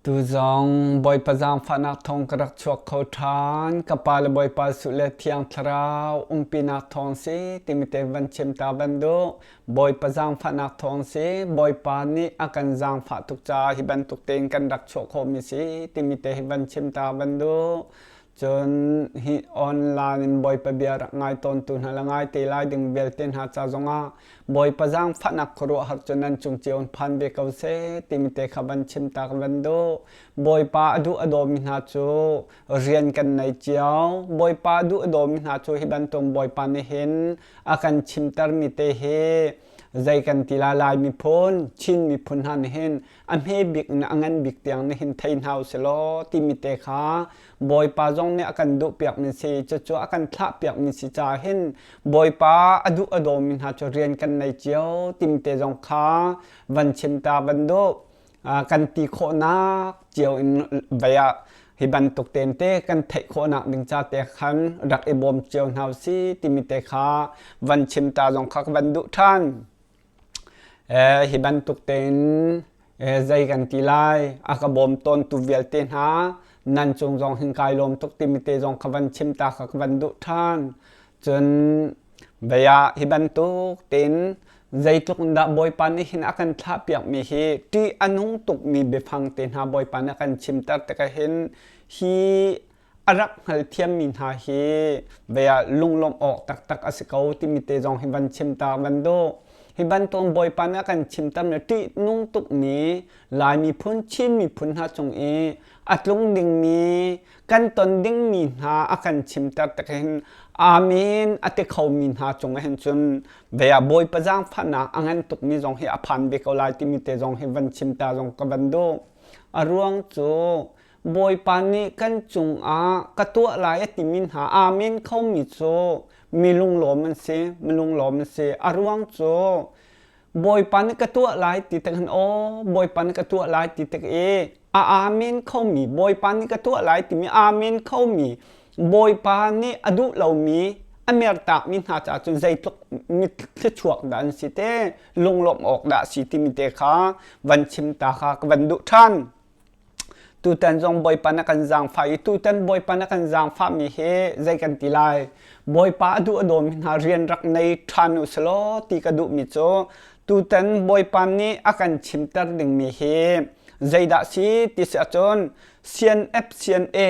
Tuzong Bawipa zaangfahnak thawng ka rak chuak kho ṭhan. Ka Pa le Bawipa Jesuh le Thiang Thlarau umpinak thawng si timi te van chim ta van duh. Bawipa zaangfahnak thawng si Bawipa nih a kan zaangfah tuk caah hi bantuk tein kan rak chuah khawhmi si timi te hi van chim ta van duh. Cun hi online in Bawipa bia rak ngai tawntu hna le ngai te lai ding vialte hna ca zongah Bawipa zaangfahnak khuaruahhar cu nan cung cio in phan ve ko seh timi te kha van chim ta ka van duh. Bawipa a duh a dawmi hna cu rian kan nei cio. Bawipa a duh a dawmi hna cu hi bantuk Bawipa nih hin a kan chimtermi te hi zei kan ti lai Lai miphun, Chin miphun hna nih hin a hme bik in a ngan bik tiang nih hin thei hna usih law timi te kha Bawipa zong nih a kan duhpiakmi si cucu a kan thlahpiakmi si caah hin Bawipa a duh a dawmi hna cu rian kan nei cio timi te zong kha van chim ta van duh kan ti khawhnak cio in vei ah hi bantuk ten te kan theih khawhnak ding ca te khan rak i bawm cio hna usih timi te kha van chim ta zong kha ka van duh ṭhan. Hi bantuk tein zei kan ti lai a ka bawm tawntu vialte hna nan cung zong hin kai lawm tuk timi te zong ka van chim ta kha ka van duh ṭhan. Cun vei ah hi bantuk tein zeitluk in dah Bawipa nih hin a kan thlahpiakmi hi ṭih a nung tukmi biafang te hna Bawipa nih a kan chimter tikah hin hi a rak hngalthiammi hna hi vei ah lunglawmh awk taktak a si ko timi te zong hi van chim ta van duh. Hi bantuk Bawipa nih a kan chimtermi ṭihnung tukmi Lai miphun, Chin miphun hna cung i a tlung dingmi, kan ton dingmi hna a kan chimter tik hin Amen a ti khomi hna cung ah hin cun vei ah Bawipa zaangfahnak a ngan tukmi zong hi a phan ve ko lai timi te zong hi van chim ta zong ka van duh. A ruang cu Bawipa nih kan cungah ka tuah lai a timi hna amen khomi cu mi lunglawm an si, mi lunglawm an si. A ruang cu Bawipa nih ka tuah lai ti tik hin aw Bawipa nih ka tuah lai ti tik i a amen khomi Bawipa nih ka tuah lai timi amen khomi Bawipa nih a duh lomi a mertakmi hna caah cun zeitluk thluachuak dah an si te lunglawmh awk dah a si timi te kha van chim ta kha ka van duh ṭhan. Tutan zong Bawipa na kan zaangfah i tutan Bawipa na kan zaangfahmi hi zei kan ti lai? Bawipa a duh a dawmi hna rian rak nei ṭhan u selaw ti ka duhmi cu tutan Bawipa nih a kan chimter dingmi hi zeidah si ti si ahcun CNF CNA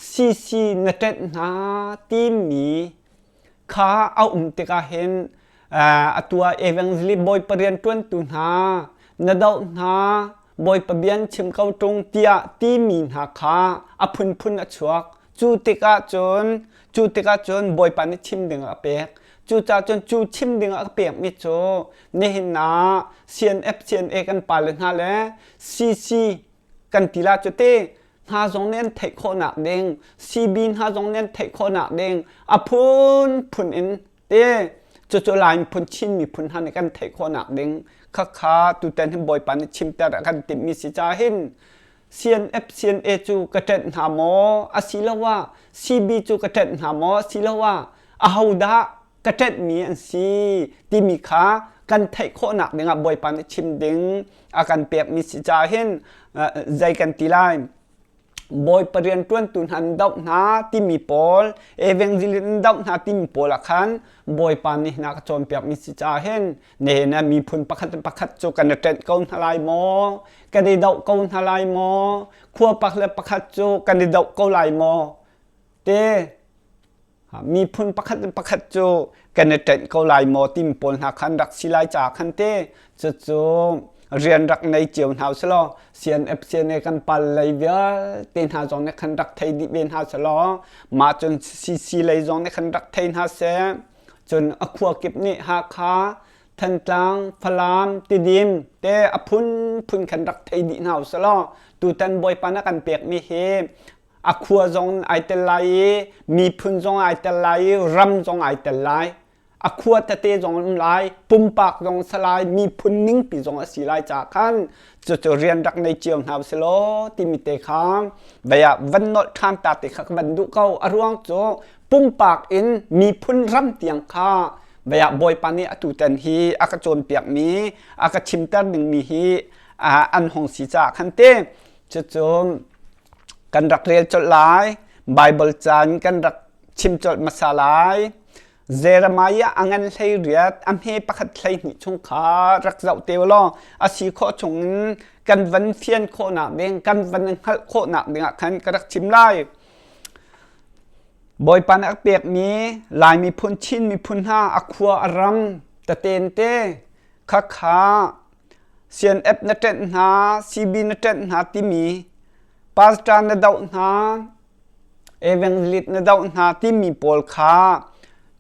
CC na ṭenh hna timi kha a um tikah hin atu ah evangelist bawipa rianṭuantu hna na doh hna bawipa bia an chim ko ṭung tiah timi hna kha a phunphun a chuak cu tikah cun cu tikah cun bawipa nih chim ding a pek cucaah cun cu chim ding a pekmi cu nihin ah CNF CNA kan pale hna le CC kan ti la cu te hna zong nih an theih khawhnak ding CB hna zong nih an theih khawhnak ding a phunphun in te cucu Lai miphun Chin miphun hna nih kan theih khawhnak ding khakha tutan hin Bawipa nih chimter a kan timhmi si ca hin CNF CNA cu ka ṭenh hna maw asiloah CB cu ka ṭenh hna maw asiloah ahodah ka ṭenhmi an si timi kha kan theih khawhnak dingah Bawipa nih chim ding a kan pekmi si caah hin zei kan ti lai Bawipa rianṭuantu hna an doh hna timi pawl evangelist an doh hna timi pawl ah khan Bawipa nih hna ka cawnpiakmi si caah hin nihin ah miphun pakhat le pakhat cu kan i ṭenh ko hna lai maw kan i doh ko hna lai maw khua pakhat le pakhat cu kan i doh ko lai maw te Miphun pakhat le pakhat cu kan i ṭenh ko lai maw timi pawl hna khan rak si lai caah khan te cucu rian rak nei cio hna usih CNF CNA kan pal lei vialte hna zong nih khan rak thei dih ve hna selaw mah cun CC lei zong nih khan rak thei hna seh cun a khua kip nih Hakha Thantlang, Falam, Tidim te a phunphun khan rak thei dih hna usih tutan Bawipa na kan pekmi hi A khua zong ai tel lai i miphun zong ai tel lai i ram zong ai tel lai. A khua tete zong um lai, pumpak zong si lai, miphun ningpi zong a si lai caah khan cucu rian rak nei cio hna usih law timi te kha vei ah van nolh ṭhan ta te kha ka van duh ko. A ruang cu pumpak in miphun ram tiang kha vei ah Bawipa nih atutan hi a ka cawnpiakmi, a ka chimter dingmi hi an hong si caah khan te. Cucu kan rak rel colh lai. Bible caan kan rak chim colh hmasa lai. Jeremiah a ngan 18 a hme pakhat 12 chung kha rak zoh te law a si khawh chungin kan van fian khawhnak ding kan van hngalh khawhnak dingah khan ka rak chim lai. Bawipa nih a pekmi Lai miphun Chin miphun hna a khua a ram taten te khakha CNF na ṭenh hna CB na ṭenh hna timi pastor na doh hna evangelist na doh hna timi pawl kha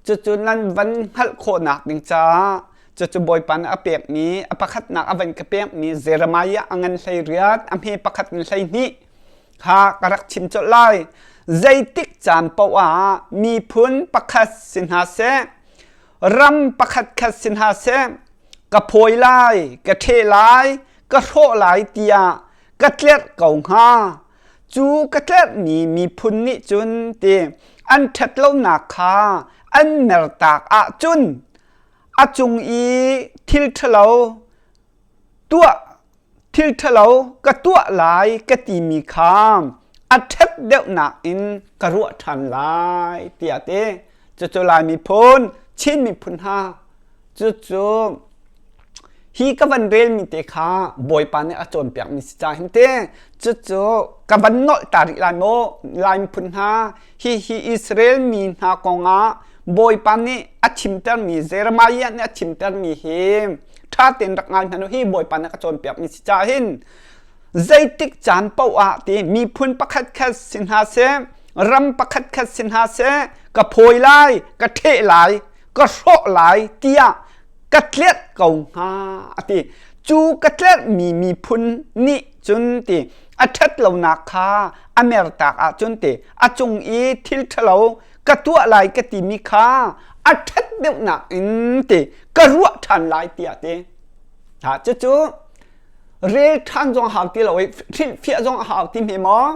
cucu nan van hngalh khawhnak ding caah cucu Bawipa nih a pekmi a pakhatnak a van ka pekmi Jeremiah a ngan 18 a hme pakhat in 12 kha ka rak chim colh lai. Zeitik caan paoh ah miphun pakhat si hna seh, ram pakhat khat si hna seh, ka phawi lai, ka ṭheh lai, ka hrawh lai tiah ka tlerh ko hnga. Cu ka tlerhmi miphun nih cun ti an ṭhatlonak kha an mertak ahcun a cung i thil ṭhalo tuah thil ṭhalo ka tuah lai ka timi kha a ṭhat deuhnak in ka ruah ṭhan lai tiah a ti. Cucu Lai miphun, Chin miphun hna cucu hi ka van relmi te kha Bawipa nih a cawnpiakmi si ca hin te cucu ka van nolh ta rih lai maw Lai miphun hna hihi Israel mi hna kongah Bawipa nih a chimtermi Jeremiah nih a chimtermi hi ṭha tein rak ngai hmanh u hi Bawipa nih a ka cawnpiakmi si caah hin zeitik caan paoh ah ti miphun pakhat khat si hna seh ram pakhat khat si hna seh ka phawi lai ka ṭheh lai ka hrawh lai tiah ka tlerh ko hnga a ti cu ka tlerhmi miphun nih cun ti a ṭhat lonak kha a mertak ahcun ti a cung i thil ṭhalo ka tuah lai ka timi kha a ṭhat deuhnak in ti ka ruah ṭhan lai tiah ti. Ha cucu rel ṭhan zong hau ti lo i hrilhfiah zong a hau ti hme maw?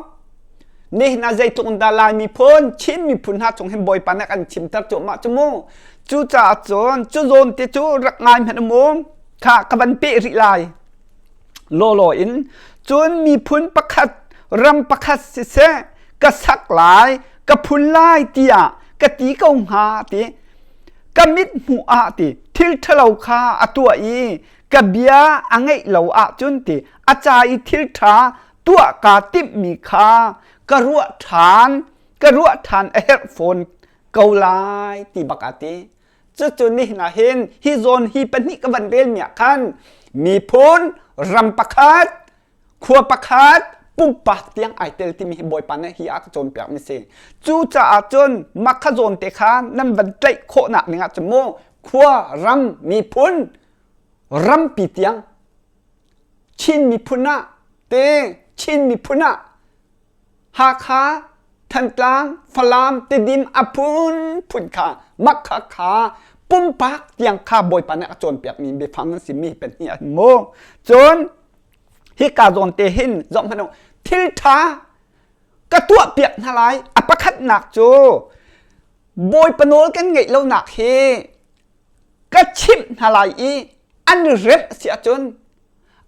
Nihin ah zeitluk in dah Lai miphun, Chin miphun hna chung hin Bawipa nih kan chimter cuahmah cu mu. Cucaah cun cu zawn te cu rak ngai hmanh mu. Kha ka van peh rih lai. Lawlaw in cun miphun pakhat ram pakhat siseh ka sak lai ka phun lai tiah ka ti ko hnga ti ka mit hmuh ah ti thil ṭhalo kha a tuah i ka bia a ngeih lo ahcun ti a ca i thil ṭha tuah kaa timhmi kha ka ruah ṭhan ka ruah ṭhan a herh fawn ko lai ti bak a ti Cucu nihin ah hin hi zawn hi pahnih ka van relmi ah khan miphun ram pakhat khua pakhat pumpak tiang ai tel timi hi Bawipa nih hi a ka cawnpiak mi si. Cucaah cun mah kha zawn te kha nan van tlaih khawhnak ning ah cun mu khua ram miphun rampi tiang Chin miphun ah te Chin miphun ah Hakha, Thantlang, Falam, Tidim a phunphun kha makha kha pumpak tiang kha Bawipa nih a cawnpiakmi biafang an simi pahnih an mu. Cun hika zawn te hin zoh hmanh u thil ṭha ka tuahpiak hna lai a pakhatnak cu Bawipa nawl kan ngeih lonak hi ka chimh hna lai i an remh si ahcun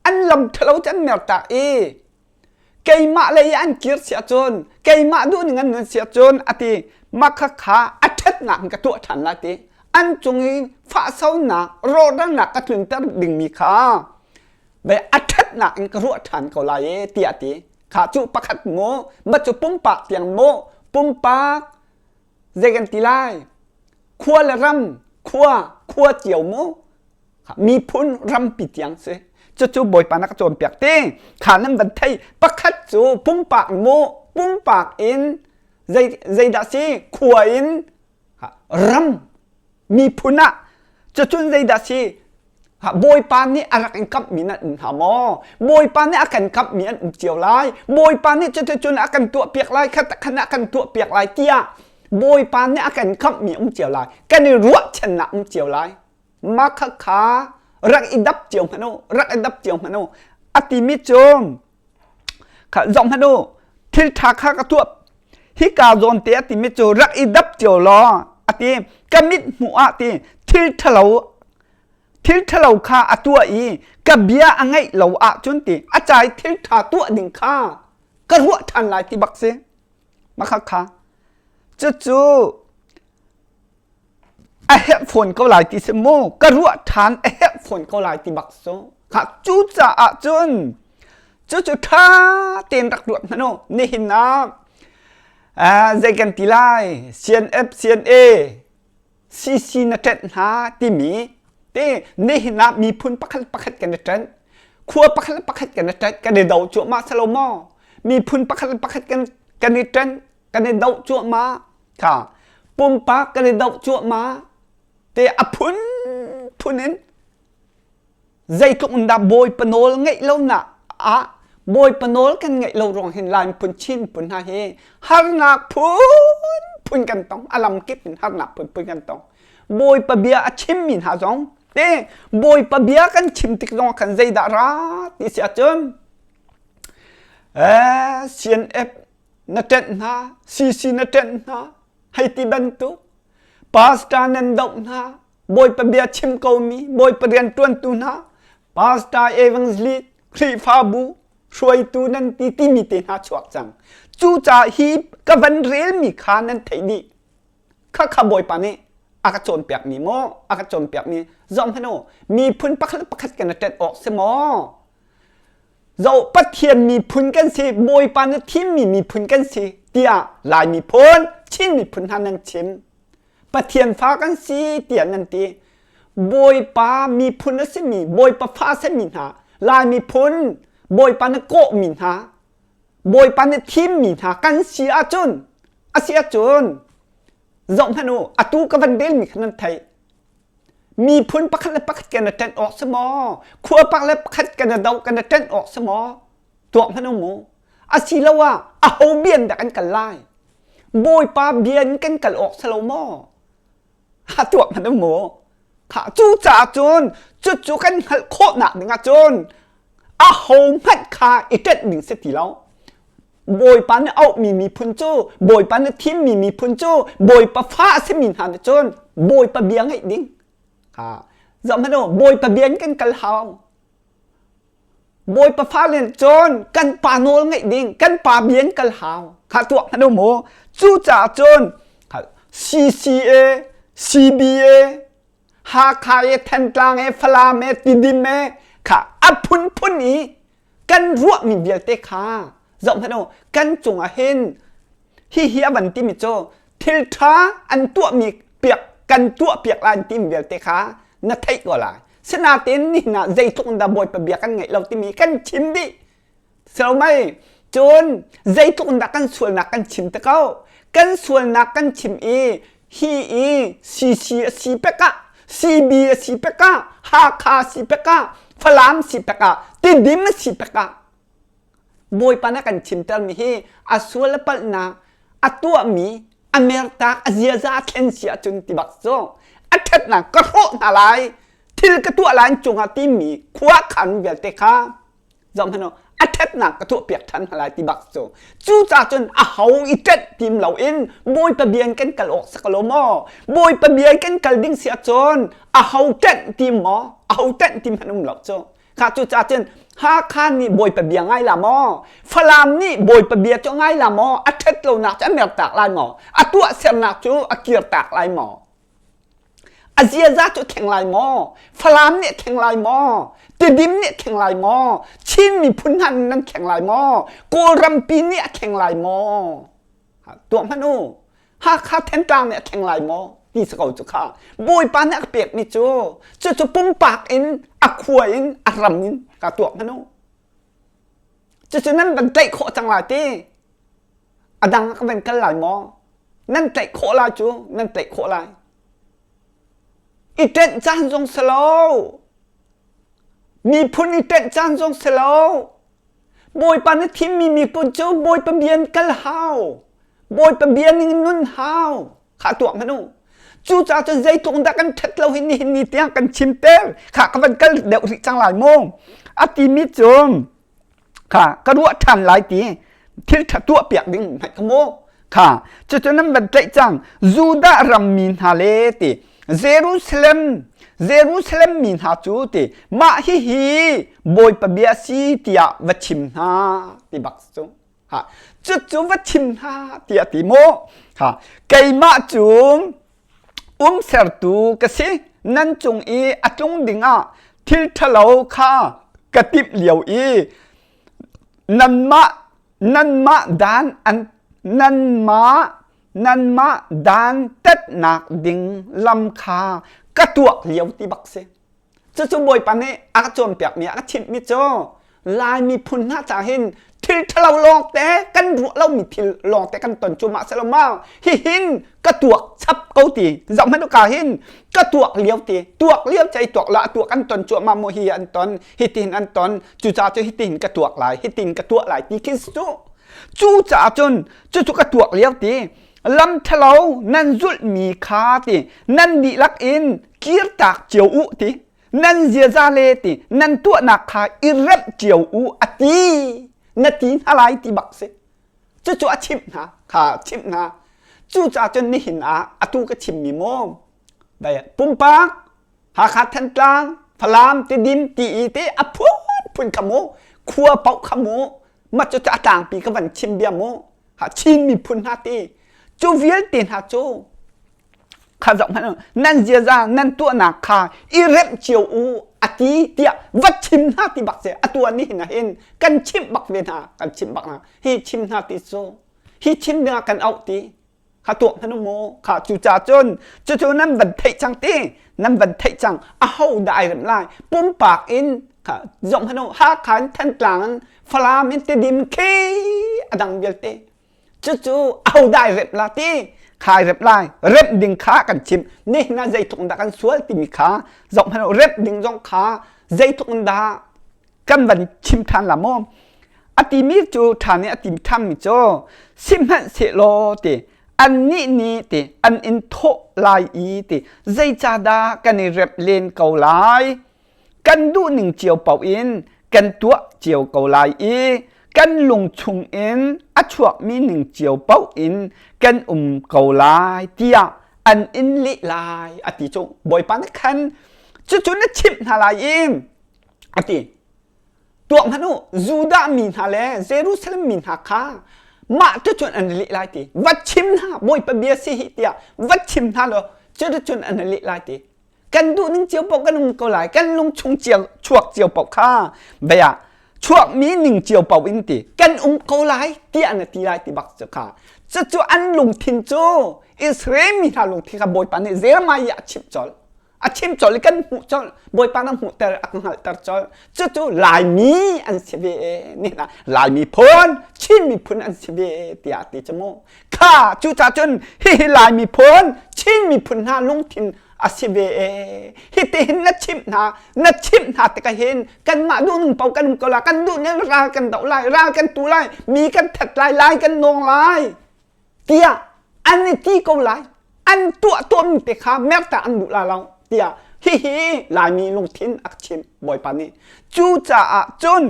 an lam ṭhalo cu an mertak i keimah lei i an kir si ahcun keimah duhning an nun si ahcun a ti mah kha kha a ṭhatnak in ka tuah ṭhan lai ti an cung i fahsonak rawhralnak ka tlunter dingmi kha ve a ṭhatnak in ka ruah ṭhan ko lai e tiah ti kha cu pakhat mu ma cu pumpak tiang mu pumpak zei kan ti lai khua le ram khua khua cio mu miphun rampi tiang si cucu bawipa na ka cawnpiak te kha nan van thei pakhat cu pumpak mu pumpak in zei zeidah si khua in ram miphun ah cucun zeidah si Bawipa nih a rak in kamhmi nan um hna maw? Bawipa nih a kan kamhmi an um cio lai. Bawipa nih cuticun a kan tuahpiak lai, kha khan a kan tuahpiak lai tiah Bawipa nih a kan kamhmi um cio lai. Kan i ruahchannak um cio lai. Mah kha kha rak i dap cio hmanh u rak i dap cio hmanh u a timi cu kha zoh hmanh u thil ṭha kha ka tuah hika zawn te a timi cu rak i dap cio law a ti ka mit hmuh ah ti thil ṭhalo. Thil ṭhalo kha a tuah i ka bia a ngaih lo ahcun ti a ca i thil ṭha tuah ding kha ka ruah ṭhan lai ti bak si. Makha kha. Cucu a herh fawn ko lai ti si mu. Ka ruah ṭhan a herh fawn ko lai ti bak cu. Kha cucaah cun cucu ṭha tein rak ruat hmanh u. Nihin ah zei kan ti lai CNF CNA CC na ṭenh hna timi te nihin ah miphun pakhat pakhat kan i ṭenh khua pakhat pakhat kan i ṭenh kan i do cuahmah si lo maw miphun pakhat pakhat kan kan i ṭenh kan i doh cuahmah kha pumpak kan i doh cuahmah te a phun phun in Zeitluk in dah Bawipa nawl ngeih lonak ah Bawipa nawl kan ngeih lo ruang hin Lai miphun Chin miphun hna hi harnak phunphun kan tong. A lam kip in harnak phunphun kan tong. Bawipa bia a chimmi hna zong te Bawipa bia kan chim tik zong khan zeidah ra ti si ahcun eh CNF na ṭenh hna CC na ṭenh hna hei ti bantuk pastor nan doh hna Bawipa bia chim komi Bawipa rian ṭuantu hna pastor evangelist Khrihfabu hruaitu nan ti timi te hna chuak cang. Cucaah hi ka van relmi kha nan theih dih. Khakha Bawipa nih a ka cawnpiakmi maw a ka cawnpiakmi zoh hmanh u miphun pakhat pakhat kan i ṭenh awk si maw zoh Pathian miphun kan si Bawipa nih thimmi miphun kan si tiah Lai miphun Chin miphun hna nan chim Pathian fa kan si tiah nan ti. Bawipa miphun a simi, Bawipa fa a simi hna, Lai miphun, Bawipa na kawhmi hna, Bawipa na thimmi hna kan si ahcun, a si ahcun, zoh hmanh u, atu ka van relmi kha nan theih. Miphun pakhat le pakhat kan i ṭenh awk si maw? Khua pakhat le pakhat kan i doh kan i ṭenh awk si maw? Tuak hmanh u mu. Asiloah aho bian dah kan kal lai? Bawipa bia in kan kal awk si lo maw? Ha tuak hmanh um mu. Kha cucaah cun cucu kan hngalh khawhnak ding ah cun aho hmanh kha i ṭenh ding si ti lo. Bawipa nih auhmi miphun cu Bawipa nih thimmi miphun cu Bawipa fa a simi hna nih cun Bawipa bia ngaih ding. Ha zoh hmanh u Bawipa bia in kan kal hau. Bawipa fale cun kan pa nawl ngaih ding kan pa bia in kal hau kha tuah hmanh u mu cucaah cun CCA CBA Hakha e Thantlang e Falam e Tidim e kha a phunphun i kan ruahmi vialte kha zoh hmanh u kan cungah hin hihi a van timi cu thil ṭha an tuahmi piak kan tuah piak lai an timi vialte kha na theih ko lai sinain nihin ah zeitluk in dah Bawipa bia kan ngaih lo timi kan chim dih so mei cun zeitluk in dah kan sualnak kan chim te ko kan sualnak kan chim i hi i CC a si pek ah CB a si pek ah Hakha a si pek ah Falam si pek ah Tidim a si pek ah Bawipa na kan chimtermi hi a sual a palhnak a tuahmi a mertak a ziaza a thlen si ahcun ti bak cu a ṭhatnak ka hrawh hna lai thil ka tuah lai cungah timi khua khan vialte kha zoh hmanh u a ṭhatnak ka tuah piak ṭhan hna lai ti bak cu cucaah cun a ho i ṭenh tim loin Bawipa bia in kan kal awk si ko lo maw Bawipa bia in kan kal ding si ahcun a ho ṭenh tim maw a ho ṭenh tim hmanh um lo cu Kha cucaah cun Hakha nih Bawipa bia ngai la maw? Falam nih Bawipa bia cu ngai la maw? A ṭhat lonak cu a mertak lai maw? A tuahsernak cu a kirtak lai maw? A ziaza cu a thleng lai maw? Falam nih a thleng lai maw? Tidim nih a thleng lai maw? Chin miphun hna nih nan thleng lai maw? Kawlrampi nih a thleng lai maw? Tuah hmanh u. Hakha Thentlang nih a thleng lai maw ti si ko cu kha Bawipa nih a ka pekmi cu cucu pumpak in a khua in a ram in ka tuak hmanh u cucu nan van tlaih khawh cang lai ti a dang ka van kal lai maw nan tlaih khawh lai cu nan tlaih khawh lai i ṭenh caan zong si lo miphun i ṭenh caan zong si lo Bawipa na thimmi miphun cu Bawipa bia in kal hau. Bawipa bia ning in nun hau. Kha tuak hmanh u. Cucaah cun zeitluk dah kan ṭhat lo hi nihin ni tiang kan chimter. Kha ka van kal deuh rih cang lai mu. A timi cu kha ka ruah ṭhan lai ti thil ṭha tuah piak ding hmanh kha mu. Kha cucu nan van tlaih cang. Judah rammi hna le ti Jerusalem. Jerusalem mi hna cu ti mah hihi Bawipa bia si tiah va chim hna ti bak cu. Ha cucu va chim hna tiah ti mu. Ha keimah cu umsertu ka si nan cung i a tlung dingah thil ṭhalo kha ka timh lio i nanmah nanmah dan an nanmah nanmah dan tatnak ding lam kha ka tuak lio ti bak si. Cucu Bawipa nih a ka cawnpiakmi a ka chimhmi cu Lai miphun hna caah hin thil ṭhalo lawngte kan ruah lomi thil lawngte kan ton cu mah selaw ma hihin ka tuak chap ko ti zoh hmanh ka hin ka tuak lio ti tuak lio cei tuak la tuak an ton cuahmah mu hi an ton hitin an ton cucaah cu hitin ka tuak lai hitin ka tuah lai ti khi cu cucaah cun cucu ka tuak lio ti lam ṭhalo nan zulhmi kha ti nan dihlak in kirtak cio u ti nan ziaza le ti nan tuahnak kha i remh cio u a ti na ti hna lai ti bak si cucu a chimh hna kha chimh hna cucaah cun nihin ah atu ka chimmi maw pumpak Hakha Thantlang Falam Tidim ti i te a phunphun kha mu khua paoh kha mu mah cu a tlangpi ka van chim bia mu ha Chin miphun hna ti cu vialte hna cu kha zoh hmanh nan ziaza nan tuahnak kha i remh cio u a ti tiah va chim hna ti bak si atu ah nihin ah hin kan chimh bak ve hna kan chimh bak hna hi chim hna ti cu hi chim dingah kan auh ti kha tuah hmanh mu kha cuca cun cucu nan van theih cang ti nan van theih cang aho dah ai remh lai pumpak in kha zoh hmanh u Hakha in Thantlang in Falam in Tidim khi a dang vialte cucu aho dah ai remh la ti kha ai remh lai remh ding kha kan chim nihin ah zeitluk in dah kan sual timi kha zoh hmanh u remh ding zong kha zeitluk in dah kan van chim ṭhan la maw a timi cu ṭha nih a tim ṭhanmi cu sihmanhsehlaw ti annih nih ti an in thawh lai i ti zeicahdah kan i remh len ko lai kan duhning cio paoh in kan tuah cio ko lai i kan lung chung in a chuakmi ning cio paoh in kan um ko lai tiah an in leh lai a ti cu Bawipa nih khan cucu na chimh hna lai i a ti tuak hmanh u Judah mi hna le Jerusalem mi hna kha mah cucun an leh lai ti va chim hna Bawipa bia si hi tiah va chim hna law cuticun an leh lai ti kan duh ning cio paoh kan um ko lai kan lung chung cio chuak cio paoh kha bia chuakmi ning cio paoh in ti kan um ko lai tiah na ti lai ti bak cu kha cucu an lungthin cu Israel mi hna lungthin kha Bawipa nih Jeremiah a chimh colh a chim colh i kan hmuh colh Bawipa na hmuhter a ka hngalhter colh cucu Laimi an si ve ni hna Laimi phun Chin miphun an si ve tiah a ti cu mu kha cucaah cun hihi Laimi phun Chin miphun hna lungthin a si ve hi hin na chimh hna na chimh hna tikah hin kanmah duh ning paoh kan um ko lai kan duh ning ral kan doh lai ral kan tu lai mi kan that lai lai kan nawng lai tiah an i ti ko lai an tuah tawnmi te kha merta an duh la lo tiah hihi Laimi lungthin a chimh Bawipa nih cucaah cun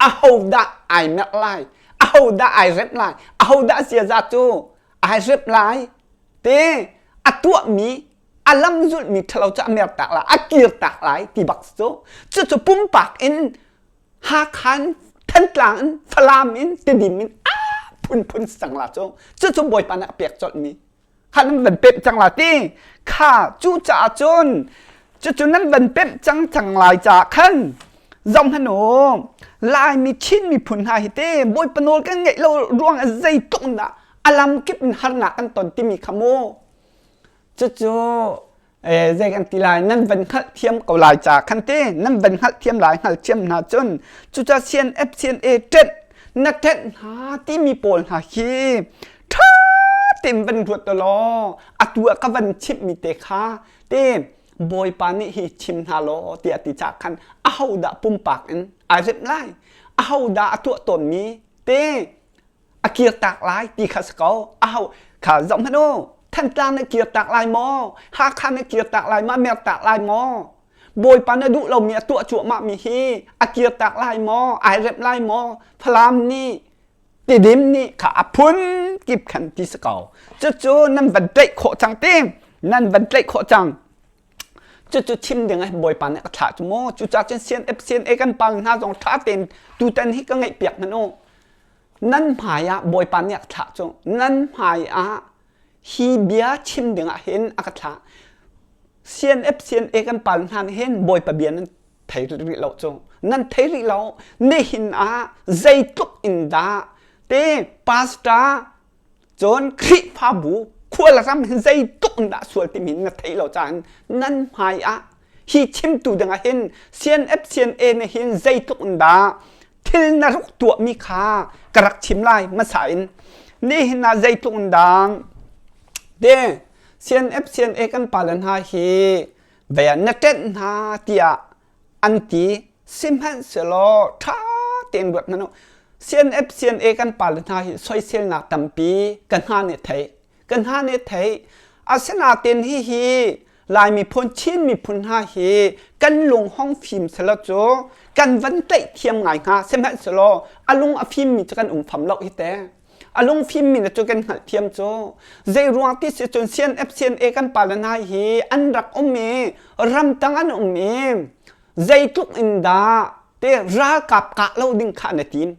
ahodah ai merh lai ahodah ai remh lai ahodah ziaza cu ai remh lai te a tuahmi a lam zulhmi ṭhalo cu a mertak lai a kirtak lai ti bak cu cucu pumpak in Hakha in Thantlang in Falam in Tidim in a phunphun cang la cu cucu Bawipa nih a pek colhmi kha nan van pemh cang la ti kha cucaah cun cucu nan van pemh cang cang lai caah khan zoh hmanh u Laimi Chin miphun hna hi te Bawipa nawl kan ngeih lo ruang ah zeitluk in dah a lam kip in harnak kan ton timi kha mu cucu zei kan ti lai nan van hngalhthiam ko lai ca khan te nan van hngalhthiam lai hngalthiam hna cun cuca CNF CNA ṭenh na ṭenh hna timi pawl hna hi ṭha tein van ruat law atu ah ka van chimhmi te kha te Bawipa nih hi chim hna law tiah ti ca khan ahodah pumpak in ai remh lai ahodah a tuah tawnmi te a kirtak lai ti kha si ko aho kha zoh hmanh u Thantlang na kirtak lai maw Hakha na kirtak lai maw mertak lai maw Bawipa na duh lomi a tuah cuahmah mi hi a kirtak lai maw ai remh lai maw Falam nih Tidim nih kha a phun kip khan ti si ko cucu nan van tlaih khawh cang ti nan van tlaih khawh cang. Cucu chim ding ah Bawipa nih a thlah cu mu. Cucaah cun CNF CNA kan pal hna zong ṭha tein tutan hi ka ngaih piak hmanh u. Nan hmai ah Bawipa nih a ka thlah cu. Nan hmai ah hi bia chim ding ah hin a ka thlah. CNF CNA kan pal hna nih hin Bawipa bia nan thei rih lo cu. Nan thei rih lo. Nihin ah zeitluk in dah te pastor Cun Khrihfabu khualram hin zeitluk in dah sual timi na theih lo caan nan hmai ah hi chimtu dingah hin CNF CNA nih hin zeitluk in dah thil na rak tuahmi kha ka rak chim lai hmasa in nihin ah zeitluk in dah te CNF CNA kan pale hna hi ve na ṭenh hna tiah an ti sihmanhsehlaw ṭha tein ruat hmanh u CNF CNA kan pale hna hi soiselnak tampi ka hna nih theih ka hna nih theih asinain hihi Lai miphun Chin miphun hna hi kan lung hong fim selaw cu kan van tlaih thiam ngai hnga sihmanhsehlaw a lung a fimmi cu kan um fam lo hi te a lung fimmi na cu kan hngalhthiam cu zei ruang ti si cun CNF CNA kan pale hna hi an rak um i ramtang an um i zeitluk in dah te ralkap kah lo ding kha na tim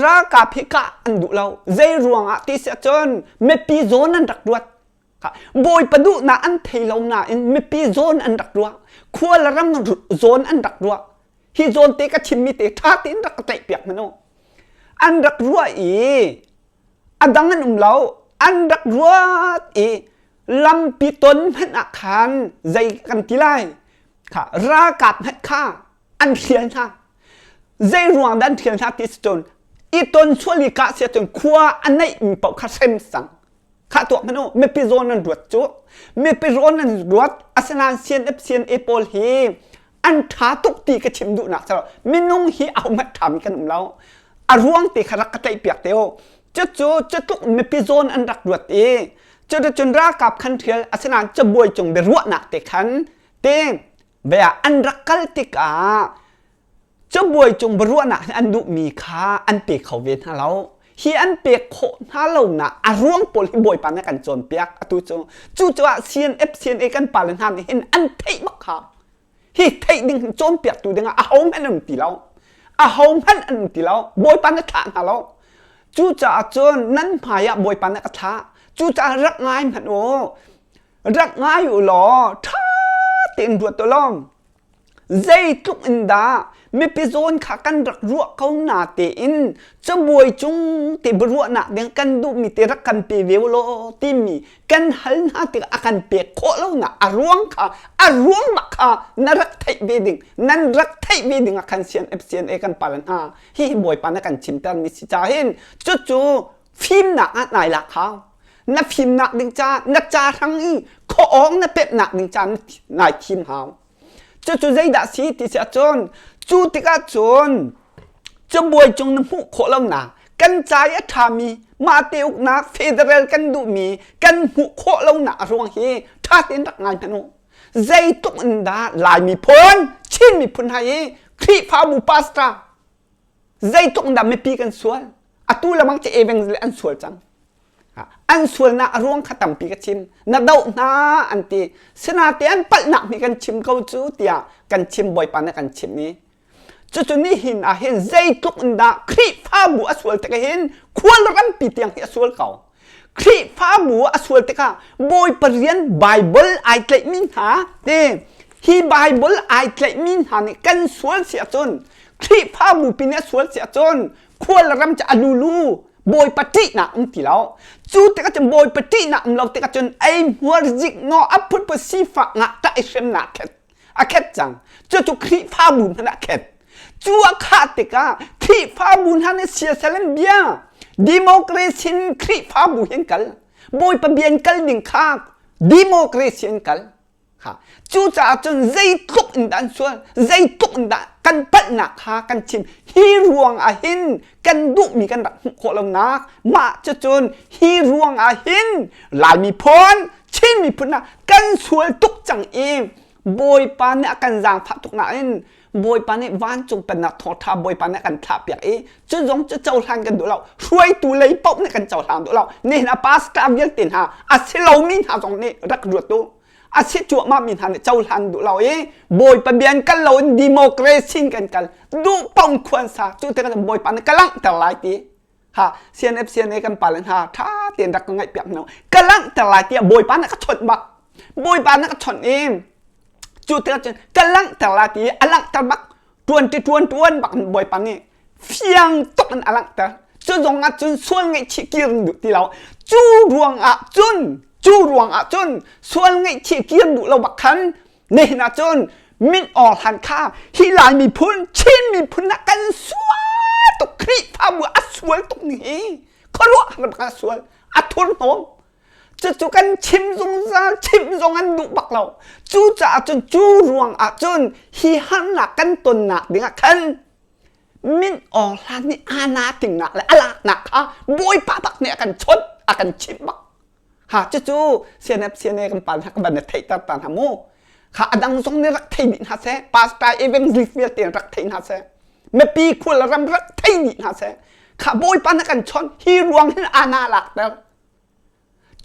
ralkap hi kah an duh lo zei ruang ah ti si cun mipi zawn an rak ruat Bawipa duhnak an thei lo nain mipi zawn an rak ruah khua le ram zawn an rak ruah hi zawn te ka chimmi te ṭha tein rak ka tlaih piak hmanh u an rak ruah i a dang an um lo an rak ruat i lampi ton hmanh ah khan zei kan ti lai kha ralkap hmanh kha an hrial hna zei ruang dah an hrial hna ti si cun i ton sual i kah si cun khua a neih mi paoh kha hrem sang Khah tuak hmanh u, mipi zawn nan ruat cu. Mipi zawn nan ruat, asinain CNF CNA pawl hi an ṭha tuk ti ka chim duhnak cu minung hi ahohmanh ṭhami kan um lo. A ruang te kha rak ka tlaihpiak te u. Cucu cutluk mipi zawn an rak ruat i cuticun ralkap khan ṭhial asinain cabuai cung biaruahnak te khan te ve ah an rak kal tikah Cabuai cung biaruahnak hi an duhmi kha an pe kho ve hna lo. Hi an pek khawh hna lonak a ruang pawl hi Bawipa nih a kan cawnpiak atu cu. Cucaah CNF CNA kan pale hna nih hin an theih bak kha. Hi theih ding hin cawnpiaktu dingah ahohmanh an um ti lo. Ahohmanh an um ti lo. Bawipa nih a thlah hna lo. Cucaah cun nan hmai ah Bawipa nih a ka thlah. Cucaah rak ngai hmanh u. Rak ngai u law ṭha tein ruat u law Zeitluk in dah mipi zawn kha kan rak ruah ko na tein cabuai cung te biaruahnak ding kan duhmi te rak kan pe ve law timi kan hal hna tikah a kan pek khawh lonak a ruang kha a ruang bak kha na rak theih ve ding nan rak theih ve ding ah khan CNF CNA kan pal hna hihi Bawipa na kan chimter mi si ca hin cucu fimnak ah nai lak hau na fimnak ding ca na ca hrang i khuaawng na pemhnak ding ca nai thim hau cucu zeidah si ti si ahcun cu tikah cun cabuai cung na hmuh khawh lonak kan ca i a ṭhami mahte uknak federal kan duhmi kan hmuh khawh lonak a ruang hi ṭha tein rak ngai hmanh u zeitluk in dah Lai miphun Chin miphun hai i Khrihfabu pastor zeitluk in dah mipi kan sual atu lamang cu evangelist an sual cang an sualnak a ruang kha tampi ka chim na doh hna an ti sinate an palhnak nih kan chim ko cu tiah kan chim bawipa nih kan chim i cucu nihin ah hin zeitluk in dah Khrihfabu a sual tik hin khual rampi tiang hi a sual ko Khrihfabu a sual tikah Bawipa rian Bible ai tlaihmi hna te hi Bible ai tlaihmi hna nih kan sual si ahcun Khrihfabu pi nih a sual si ahcun khual ram cu a lulu Bawipa ṭihnak um ti lo cu tikah cun Bawipa ṭihnak um lo tikah cun ei hmuar zik ngaw a phunphun sifak ngah ṭah i hremnak khet a khet cang cucu Khrihfabu hmanh a khet cu a khah tikah Khrihfabu hna nih siasal an bia democracy in Khrihfabu hi an kal Bawipa bia in kal ding kha democracy an kal Cucaah cun zeitluk in dah an sual, zeitluk in dah kan palhnak kha kan chim. Hi ruang ah hin kan duhmi kan rak hmuh khawh lonak, mah cucun hi ruang ah hin Lai miphun, Chin miphun ah kan sual tuk cang i Bawipa nih a kan zaangfah tuk nain Bawipa nih vancung pennak thawngṭha Bawipa nih a kan thlahpiak i cu zong cu cohlan kan duh lo. Hruaitu lei paoh nih kan cohlang duh lo. Nihin a pastor vialte hna a si lomi hna zong nih rak ruat u. A si cuahmah mi hna nih cohlan duh lo i Bawipa bia in kal loin democracy in kan kal. Duh paoh khuan sa cu tikah Bawipa nih ka langhter lai ti. Ha CNF CNA kan pale hna ṭha tein rak ka ngaih piak hna. Ka langhter lai tiah Bawipa nih ka chawnh bak. Bawipa nih ka chawnh i cu tikah cun ka langhter lai ti a langhter bak. Ṭuan ti ṭuan ṭuan bak in Bawipa nih fiang tuk in a langhter. Cu zong ah cun sual ngaihchih kir duh ti lo. Cu ruang ah cun cu ruang ah cun sual ngaihchih kir duh lo bak khan nihin ah cun min awr hlan kha hi Lai miphun Chin miphun ah kan sual tuk Khrihfabu a sual tuk ni hi khuaruah har bak a sual a thurhnawm cucu kan chim zungzal chim zong an duh bak lo cucaah cun cu ruang ah cun hi harnak kan tonnak ding ah khan min awng hlan nih ana tingnak le a laknak kha bawipa bak nih a kan chawnh a kan chimh bak ha cucu CNF CNA kan pa hna ka ban theihter ta hna mu kha adang zong nih rak thei dih hna seh pastor evangelist vialte rak thei hna seh mipi khual ram rak thei dih hna seh kha bawipa na kan chawnh hi ruang hin ana lakter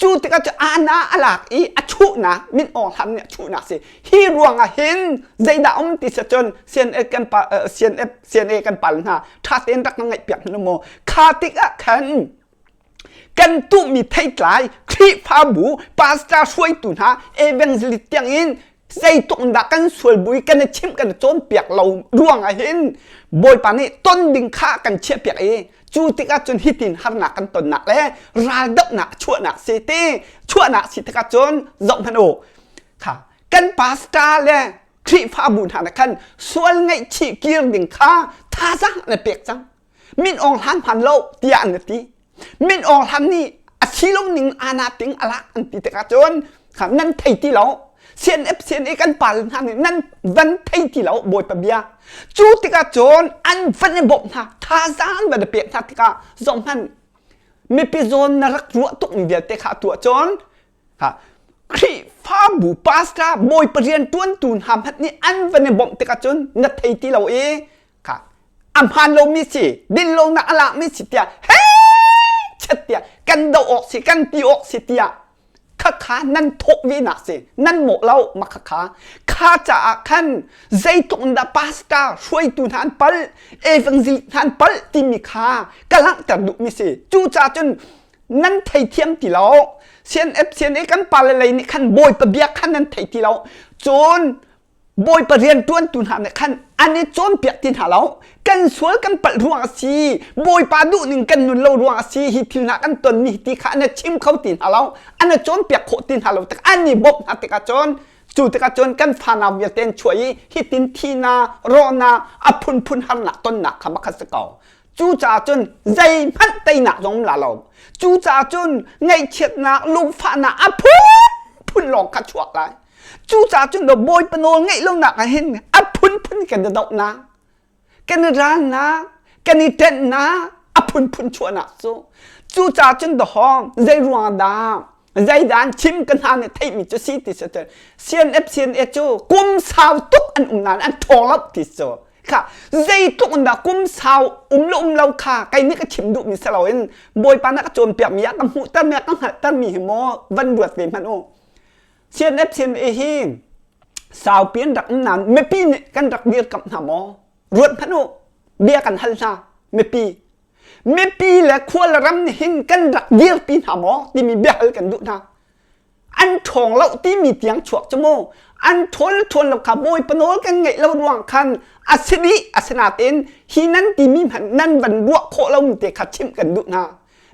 Cu tikah cu ana a lak i a chuhnak min Aung Hlan nih a chuhnak si. Hi ruangah hin zeidah um ti si cun CNA kan pa CNF CNA kan pal hna ṭha tein rak ngaih piak hna maw kha tikah khan kan tuhmi theitlai Khrihfabu pastor hruaitu hna evangelist tiangin zeitluk in dah kan sual bui kan i chimh kan i cawnpiak lo ruangah hin Bawipa nih ton ding kha kan chiahpiak i cu tikah cun hitin harnak kan tonnak le raldohnak chuahnak si ti chuahnak si tikah cun zoh hmanh u kha kan pastor le Khrihfabu hna nih khan sual ngaihchih kir ding kha thazaang an i pek cang min Aung Hlan hman lo tiah an ti Min Aung Hlan nih a si lo ning ana ting alak an ti tikah cun nan thei ti lo CNF CNA kan pal hna nih nan van thei ti lo Bawipa bia cu tikah cun an van i bawmh hna thazaang an van i pek hna tikah zong hmanh mipi zawn na rak ruah tuk mi vialte kha tuah cun ha Khrihfabu pastor Bawipa rian ṭuantu hna hmanh nih an van i bawmh tikah cun na thei ti lo i kha a hmaan lomi si dinlonak a lakmi si tiah he chet tiah kan doh awk si kan ti awk si tiah khakha nan thawh ve nak si nan mawh lo ma khakha kha caah khan zeitluk in dah pastor hruaitu hna an pal evangelist hna an pal timi kha ka langhter duhmi si cucaah cun nan theithiam ti lo CNF CNA kan pale lei nih khan bawipa bia khan nan thei ti lo cun Bawipa rianṭuantu hna nih khan an i cawnpiak ti hna lo. Kan sual kan palh ruang a si, Bawipa duhning kan nun lo ruang a si, hi thil hna kan tonmi ti kha an i chim kho ti hna lo, an i cawnpiak khawh ti hna lo tik an i bawmh hna tikah cun cu tikah cun kan fanau vialte an chuah i hitin thihnak, rawhnak, a phunphun harnak tonnak kha makhat si ko. Cucaah cun zeihmanh teinak zong um la lo. Cucaah cun ngaihchiatnak, lungfahnak a phunphun lawng kha chuak lai. Cucaah cun Bawipa nawl ngeih lonak ah hin a phunphun kan i dohnak, kan i ralnak, kan i ṭenhnak, a phunphun chuahnak cu. Cucaah cun dahawng zei ruang dah zeidah an chim ka hna nih theihmi cu si ti si cun CNF CNA cu kum sau tuk an um nain an ṭhawng lo ti cu kha zeitluk in dah kum sau um le um lo kha kei nih ka chim duhmi si loin Bawipa nih a ka cawnpiakmi ah ka hmuhtermi ah ka hngalhtermi hi maw van ruat ve hmanh u CNF CNA hi saupi an rak um nain mipi nih kan rak dirkamh hna maw? Ruat hmanh u. Bia kan hal hna. Mipi. Mipi le khua le ram nih hin kan rak dirpi hna maw timi biahal kan duh hna. An ṭhawng lo timi tiang chuak cu mu. An ṭhawn le ṭhawn lo kha Bawipa nawl kan ngeih lo ruang khan a si dih asinain hi nan timi hmanh nan van ruah khawh lomi te kha chimh kan duh hna.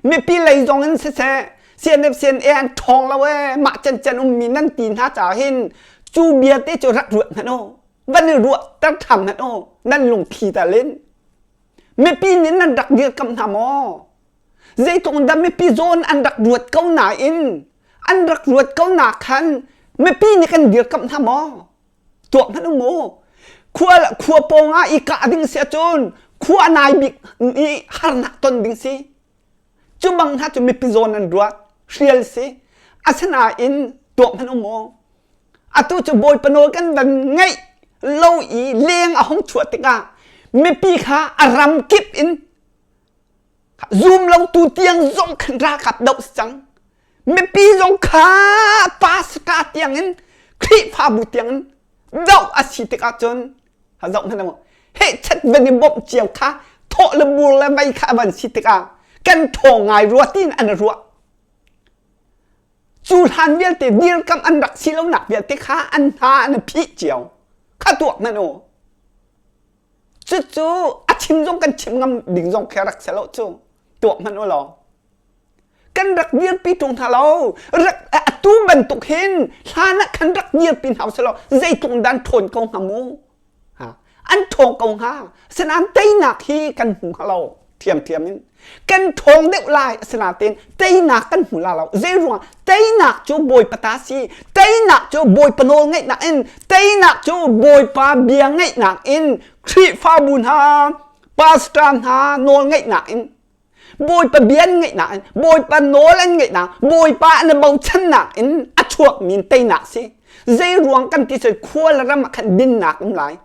Mipi lei zong in siseh CNF CNA an ṭhawng lo ee mah cancan ummi nan ti hna caah hin cu bia te cu rak ruat hmanh u van i ruah ter ṭham hmanh u nan lungthli tal in mipi nih nan rak dirkamh hna maw zeitluk in dah mipi zawn an rak ruat ko nain an rak ruat ko na khan mipi nih kan dirkamh hna maw tuak hmanh u mu khua khua pawng ah i kah ding si ahcun khua nai bik nih harnak ton ding si cu bang hna cu mipi zawn an ruat hrial si asinain tuak hmanh u mu atu cu bawipa nawl kan van ngaih lo i leng a hung chuah tikah mipi kha a ram kip in zum lo tu tiang zong khan ralkap doh si cang mipi zong kha pastor tiang in. Khrihfabu tiang in doh a si tikah cun ha zoh hmanh mu heh chat van i bawmh cio kha thawh le bur le mei kha a van si tikah kan ṭhawng ngai rua tiin an ruah. Cu hlan vialte dirkamh an rak si lonak vialte kha an hna an phih cio. Kha tuak hmanh u. Cucu a chim zong kan chim ngam ding zong khi rak si lo cu. Tuak hmanh u law. Kan rak dirpi ṭung hna lo. Rak atu bantuk hin hlan ah khan rak dirpi hna usih law zeitluk dan ṭhawn ko hnga mu. An ṭhawng ko hnga. Asinain teinak hi kan hmu hnga lo ṭhiamṭhiam in. Kan ṭhawng deuh lai asinain teinak kan hmu la lo. Zei ruangah teinak cu Bawipa ta si. Teinak cu Bawipa nawl ngaihnak in, teinak cu Bawipa bia ngaihnak in, Khrihfabu hna, pastor hna nawl ngaihnak in, Bawipa bia an ngaihnak in, Bawipa nawl an ngaihnak, Bawipa an i bochannak in a chuakmi teinak si. Zei ruang kan ti cun khua le ram ah khan dinnak um lai.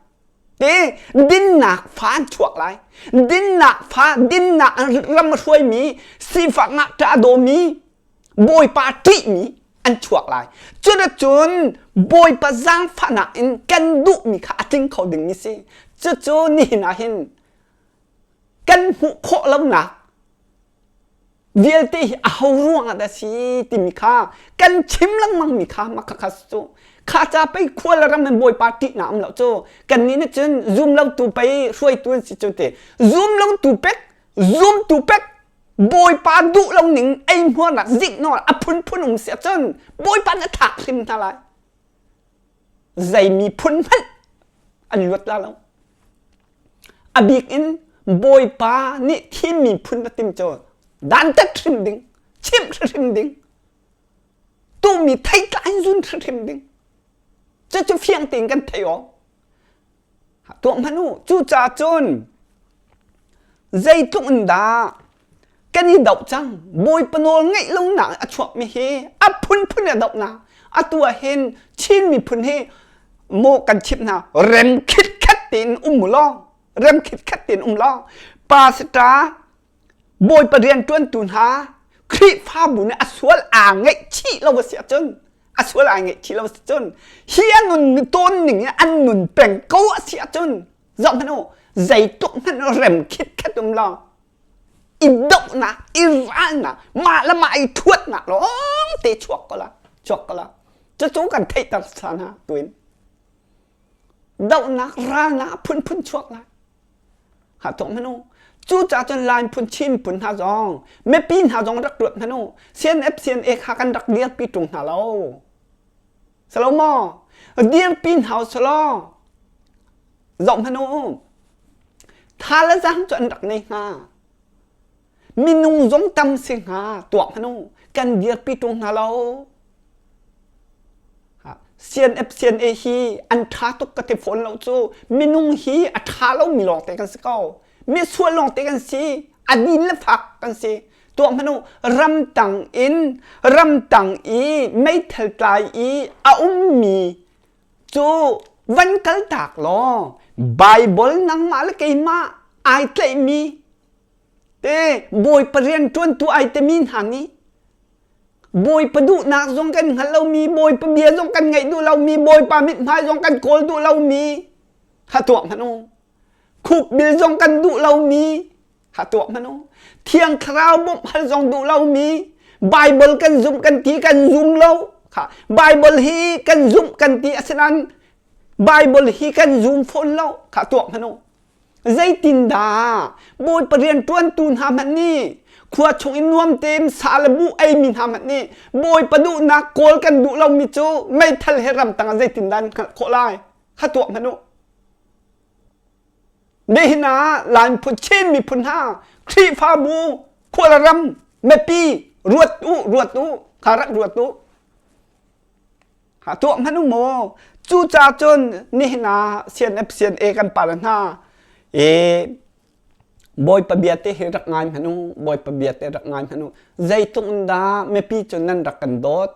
Te dinnak fa an chuak lai. Dinnak fa, dinnak ram a hruaimi, sifak ngakṭah a dawmi, Bawipa ṭihmi an chuak lai. Cuticun Bawipa zaangfahnak in kan duhmi kha a tling kho dingmi si. Cucu nihin ah hin kan hmuh khawh lonak vialte hi aho ruangah dah si timi kha kan chim lengmang mi kha mah kha cu kha ca pei khua le ram in bawipa ṭihnak um lo cu kannih nih cun zum lo tu pei hruaitu an si cu ti zum lo tu pek zum tu pek bawipa duh lo ning eihmuarnak ziknawl a phunphun um si ahcun bawipa nih a thlak hrim hna lai zei miphun hmanh an luat la lo A bik in Bawipa nih thimmi phun a tim cu dantat hrim ding, chimh hrim ding, tuhmi theitlai zun hrim ding. Cucu fiang tein kan theih awk. Tuah hmanh u. Cucaah cun zeitluk in dah kan i doh cang. Bawipa nawl ngeih lonak a chuakmi hi a phunphun a dohnak. Atu ah hin Chin miphun hi maw kan chimh hna rem khitkhat tein um u law rem khitkhat tein um law pastor Bawipa rianṭuantu hna Khrihfabu nih a sual aa ngaihchih lo a si ahcun a sual aa ngaihchih lo a si cun hi a nun tawn ning in an nun peng ko a si ahcun zoh hmanh u zeitluk hmanh rem khitkhat um law i dohnak i ralnak mah le mah i thuatnak lawng te chuak ko la chuak ko la cucu kan theihter sa hna tuin dohnak ralnak phunphun chuak lai ha tuak hmanu cucaah cun Lai phun Chin phun hna zong mipi hna zong rak ruat hmanu CNF CNA kha kan rak dirpi ṭung hna lo salo maw dirpi hna salo zoh hmanh u tha le zaang cu an rak nei hnga minung zong tam si hnga tuak hmanh u kan dirpi ṭung hna lo CNF CNA hi an ṭha tuk ka ti fawn lo cu minung hi a ṭha lomi lawngte kan si ko misual lawngte kan si a din le fak kan si tuah hmanh u ramtang in ramtang i meithal tlai i a ummi cu van kaltak law Baibal nangmah le keimah ai tlaihmi te Bawipa rianṭuantu ai timi hna nih Bawipa duhnak zong kan hngal lomi Bawipa bia zong kan ngaih duh lomi Bawipa mithmai zong kan kawl duh lomi kha tuah hmanh u khukbil zong kan duh lomi kha tuah hmanh u Thiang Thlarau bawmh hal zong duh lomi Bible kan zumh kan ti kan zum lo kha Bible hi kan zumh kan ti asinain Bible hi kan zum fawn lo kha tuah hmanh u zeitindah Bawipa rianṭuantu hna hmanh nih khua chung in nuam tein sa le buh eimi hna hmanh nih Bawipa duhnak kawl kan duh lomi cu meithal he ramtang ah zeitindah an hngalh khawh lai kha tuah hmanh u Nihin ah Lai miphun Chin miphun hna Khrihfabu khualram mipi ruat u ruat u kha rak ruat u ha tuah hmanh u maw cucaah cun nihin ah CNF CNA kan pa le hna e Bawipa bia te hi rak ngai hmanh u Bawipa bia te rak ngai hmanh u zeitluk in dah mipi cu nan rak kan dawt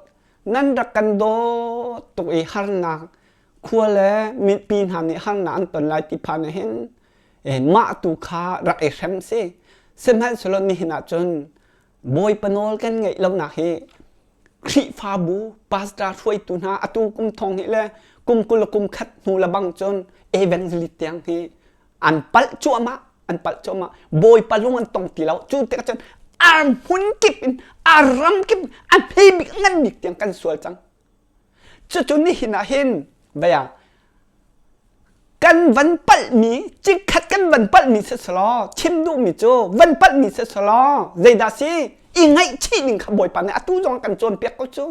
nan rak kan dawt tuk i harnak khua le mipi hna nih harnak an ton lai ti phan ah hin mah tu kha rak i hrem si sihmanhsehlaw nihin ah cun Bawipa nawl kan ngeih lonak hi. Khrihfabu pastor hruaitu hna atu kum thong hnih le kum 20 le kum khat hnu le bang cun evangelist tiang hi an palh cuahmah an palh cuahmah. Bawipa lung an tong ti lo. Cu tikah cun ar hmun kip in a ram kip a hme bik ngan bik tiang kan sual cang. Cucu nihin ah hin vaya kan van palhmi cikhat kan van palhmi siselaw chim duhmi cu van palhmi siselaw zeidah si i ngaihchih ding kha Bawipa nih atu zong kan cawnpiak ko cu.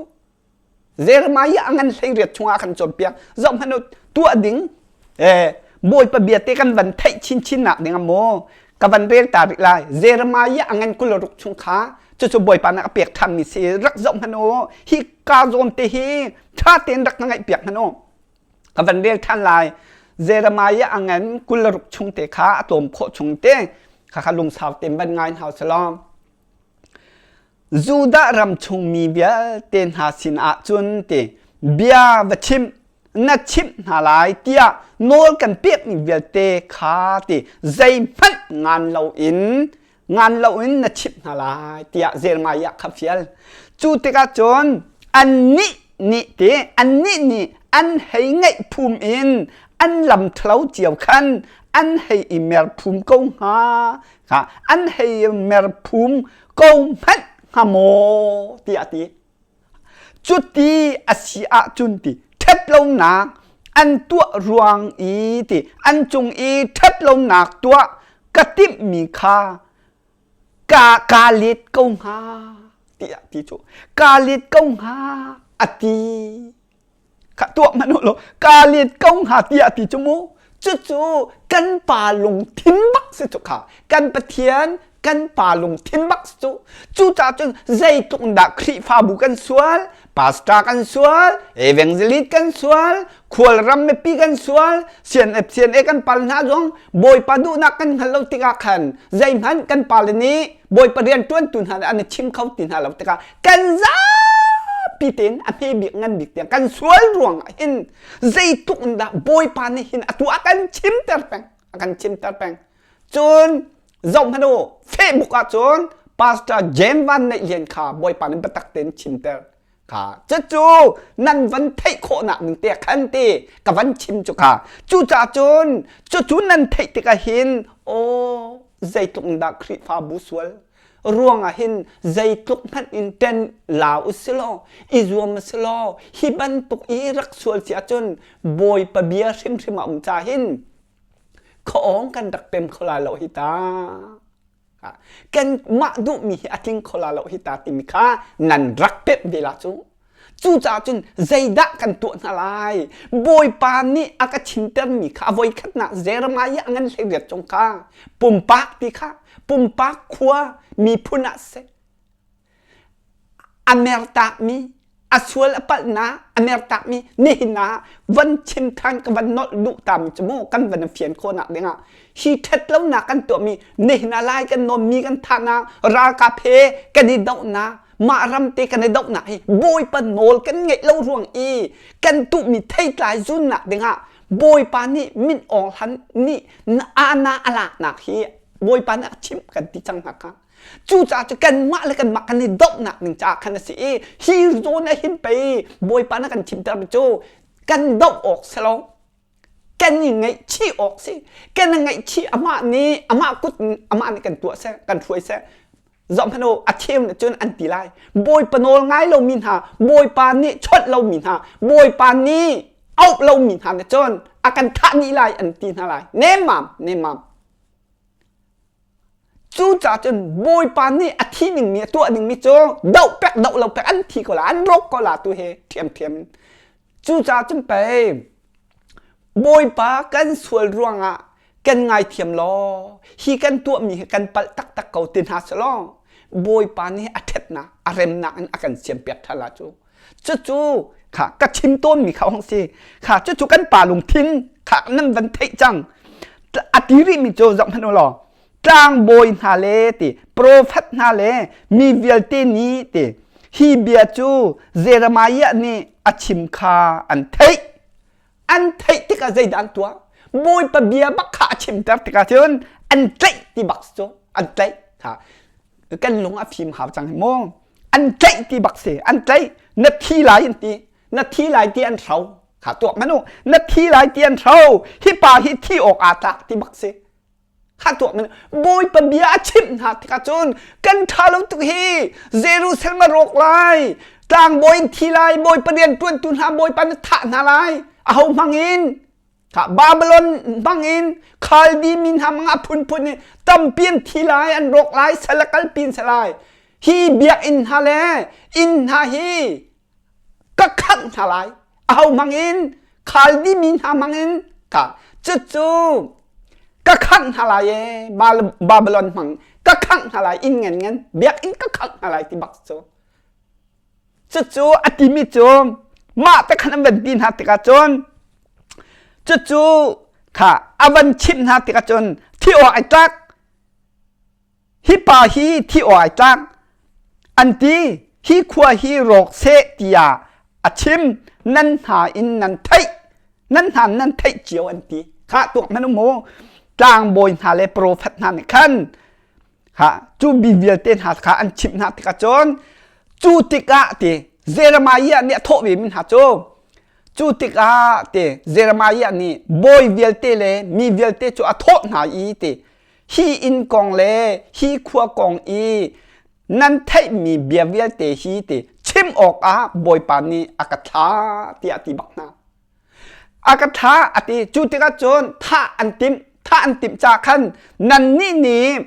Jeremiah a ngan 18 chungah kan cawnpiak. Zoh hmanh u tuah ding eh Bawipa bia te kan van theih chinchin nak ding maw ka van rel ta rih lai. Jeremiah a ngan 26 chung kha cucu Bawipa nih a pek ṭhanmi si rak zoh hmanh u hi ka zawn te hi ṭha tein rak ka ngaih piak hmanh u. Ka van rel ṭhan lai. Jeremiah a ngan 26 chung te kha a tlawm khawh chung te kha kha lungsau tein van ngai hna usih Judah ram chungmi vialte hna sinah cun ti bia va chim na chimh hna lai tiah nawl kan pekmi vialte kha ti zeihmanh ngan loin ngan loin na chimh hna lai tiah Jeremiah kha fial. Cu tikah cun annih nih ti annih nih an hei ngaih phum in an lam ṭhalo cio khan an hei i mer phum ko hnga kha an hei mer phum ko hmanh hnga maw tiah a ti. Cuti a si ahcun ti ṭhatlonak an tuah ruang i ti an cung i ṭhatlonak tuah ka timhmi kha ka kaa let ko hnga tiah ti cu kaa let ko hnga a ti. Kha tuah hmanh u law kaa let ko hnga tiah ti cu mu. Cucu kan pa lungthin bak si cu kha. Kan Pathian kan pa lungthin bak si cu. Cucaah cun zeitluk in dah Khrihfabu kan sual, pastor kan sual, evangelist kan sual, khualram mipi kan sual, CNF CNA kan pal hna zong Bawipa duhnak kan hngal lo tikah khan zeihmanh kan pale nih Bawipa rianṭuantu hna nih an i chim kho ti hna lo tikah kan zapi tein a hme bik ngan bik tiang kan sual ruang ah hin zeitluk in dah Bawipa nih hin atu a kan chimter peng a kan chimter peng cun zoh hmanh u Facebook ah cun Pastor James Van Neih Lian kha Bawipa nih biatak tein chimter kha cucu nan van theih khawhnak ding te khan ti ka van chim cu kha cucaah cun cucu nan theih tikah hin aw zeitluk in dah Khrihfabu sual ruangah hin zeitluk hmanh in ṭen la u silaw i zuam u silaw hi bantuk i rak sual si ahcun Bawipa bia hrimhrim a um ca hin khuaawng kan rak pem kho lai lo hi ta. Kan mah duhmi hi a tling kho la lo hi ta timi kha nan rak pemh ve la cu. Cucaah cun zeidah kan tuah hna lai? Bawipa nih a ka chimtermi kha a voikhatnak Jeremiah a ngan 18 cung kha pumpak ti kha pumpak khua miphun ah siseh a mertakmi a sual a palhnak a mertakmi nihin ah van chim than ka van nolh duh tami cu mu kan van fian khawhnak dingah hi ṭhat lonak kan tuahmi nihin ah lai kan nawnmi kan thahnak ralkap he kan i dohnak mah ram te kan i dohnak hi Bawipa nawl kan ngeih lo ruang i kan tuhmi theitlai zunnak dingah Bawipa nih min awng hlan nih ana a laknak hi Bawipa nih a chimh kan ti cang hna kha Cucaah cu kanmah le kanmah kan i dohnak ding caah khan a si i hi zawn ah hin pei Bawipa na kan chimter mi cu kan doh awk si lo kan i ngaihchih awk si kan i ngaihchih amah nih amah kut in amah nih kan tuah seh kan hruai seh zoh hmanh u a cheu nih cun an ti lai Bawipa nawl ngai lomi hna Bawipa nih chawnh lomi hna Bawipa nih auh lomi hna nih cun a kan thah dih lai an ti hna lai nemmam nemmam Cucaah cun Bawipa nih a thi dingmi a tuah dingmi cu doh pek doh lo pek an thi ko la an rawk ko la tu he ṭhiamṭhiam in. Cucaah cun pei Bawipa kan sual ruangah kan ngaithiam law hi kan tuahmi hi kan palh taktak ko ti hna selaw Bawipa nih a ṭhatnak a remnak in a kan siampiak ṭhan la cu. Cucu kha ka chim tawnmi kha hong si. Kha cucu kan pa lungthin kha nan van theih cang. A ti rihmi cu zoh hmanh u law tlangbawi hna le ti profet hna le mi vialte nih ti hi bia cu Jeremiah nih a chim kha an theih. An theih tikah zeidah an tuah? Bawipa bia bak kha a chimter tikah cun an tlaih ti bak cu an tlaih. Kha kan lung a fim hau cang hi mu. An tlaih ti bak si. An tlaih. Na thi lai an ti. Na thi lai ti an hro. Kha tuak manu. Na thi lai ti an hro. Hi pa hi thi awk aa tlak ti bak si. Kha tuak manu. Bawipa bia a chimh hna tikah cun kan ṭha lo tuk hi. Jerusalem a rawk lai. Tlangbawi in thi lai. Bawipa rian ṭuantu hna Bawipa na thah hna lai. Aho hmang in Babylon bangin Khaldi mi hna mangah phunphun in tampi an thi lai, an rawk lai, sal a kalpi an si lai. Hi biakinn hna le inn hna hi ka khangh hna lai. Aho hmangin Khaldi mi hna hmangin ka cucu ka khangh hna lai e Babylon hmang ka khangh hna lai inn ngan ngan biakinn ka khangh hna lai ti bak cu. Cucu a timi cu mah te khan an van ti hna tikah cun cucu kha a van chimh hna tikah cun thi awk ai tlak hi pa hi thi awk ai tlak an ti hi khua hi rawk seh tiah a chim nan hna in nan theih nan hna nan theih cio an ti kha tuak hmanh um mu tlangbawi hna le profet hna nih khan Ha, cu mi vialte hna kha an chimh hna tikah cun cu tikah ti Jeremiah nih a thawh ve mi hna cu cu tikah ti Jeremiah nih bawi vialte le mi vialte cu a thawh hna i ti hi inn kong le hi khua kong i nan theihmi bia vialte hi ti chim awkah Bawipa nih a ka thlah tiah a ti bak hna. A ka thah a ti. Cu tikah cun thah an timh. Thah an timh caah khan nannih nih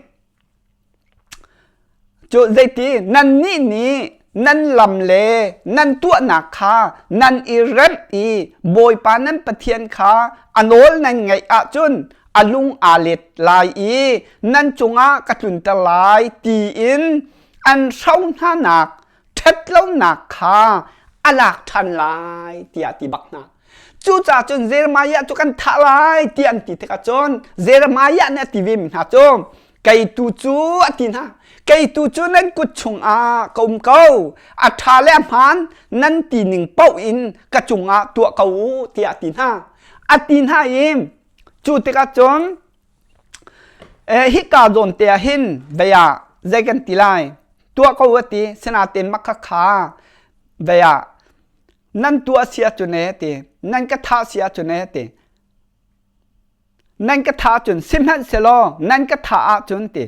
cu zeiti nannih nih nan lam le nan tuahnak kha nan i remh i Bawipa nan Pathian kha a nawl nan ngaih ahcun a lung aa let lai i nan cungah ka tlunter lai tiin an hro hnanak ṭhatlonak kha a lak ṭhan lai tiah ti bak hna. Cucaah cun Jeremiah cu kan thah lai tiah an ti tikah cun Jeremiah nih a ti ve mi hna cu kei tu cu a ti hna kei tu cu nan kut chungah ka um ko a ṭha le a hmaan nan ti ning paoh in ka cungah tuah ko u tiah a ti hna a ti hna i cu tikah cun hika zawn te ah hin vei ah zei kan ti lai tuah ko a ti sinain mah khakha vei ah nan tuah si ahcun ee ti nan ka thah si ahcun ee ti nan ka thah ahcun sihmanhsehlaw nan ka thah ahcun ti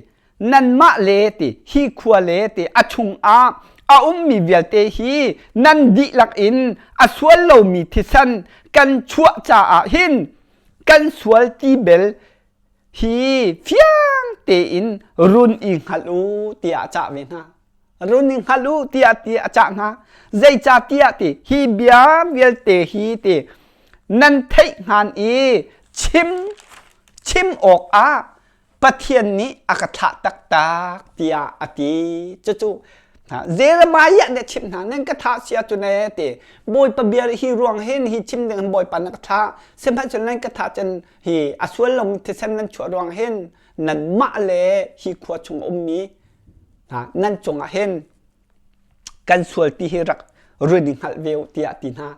nanmah le ti hi khua le ti a chungah a ummi vialte hi nan dihlak in a sual lomi thisen kan chuah caah hin kan sual ti bel hi fiang tein run i hngalh u tiah a cah ve hna. Run i hngalh u tiah ti a cah hna. Zeicahtiah ti hi bia vialte hi ti nan theih hngan i chim chim awkah Pathian nih a ka thlah taktak tiah a ti. Cucu Jeremiah nih a chimh hna nan ka thah si ahcun ee ti Bawipa bia hi ruang hin hi chim ding in Bawipa na ka thlah sihmanhsehlaw nan ka thah cun hi a sual lomi thisen nan chuah ruang hin nanmah le hi khua chung a ummi nan cungah hin kan sual ti hi rak run i hngalh ve u tiah ti hna.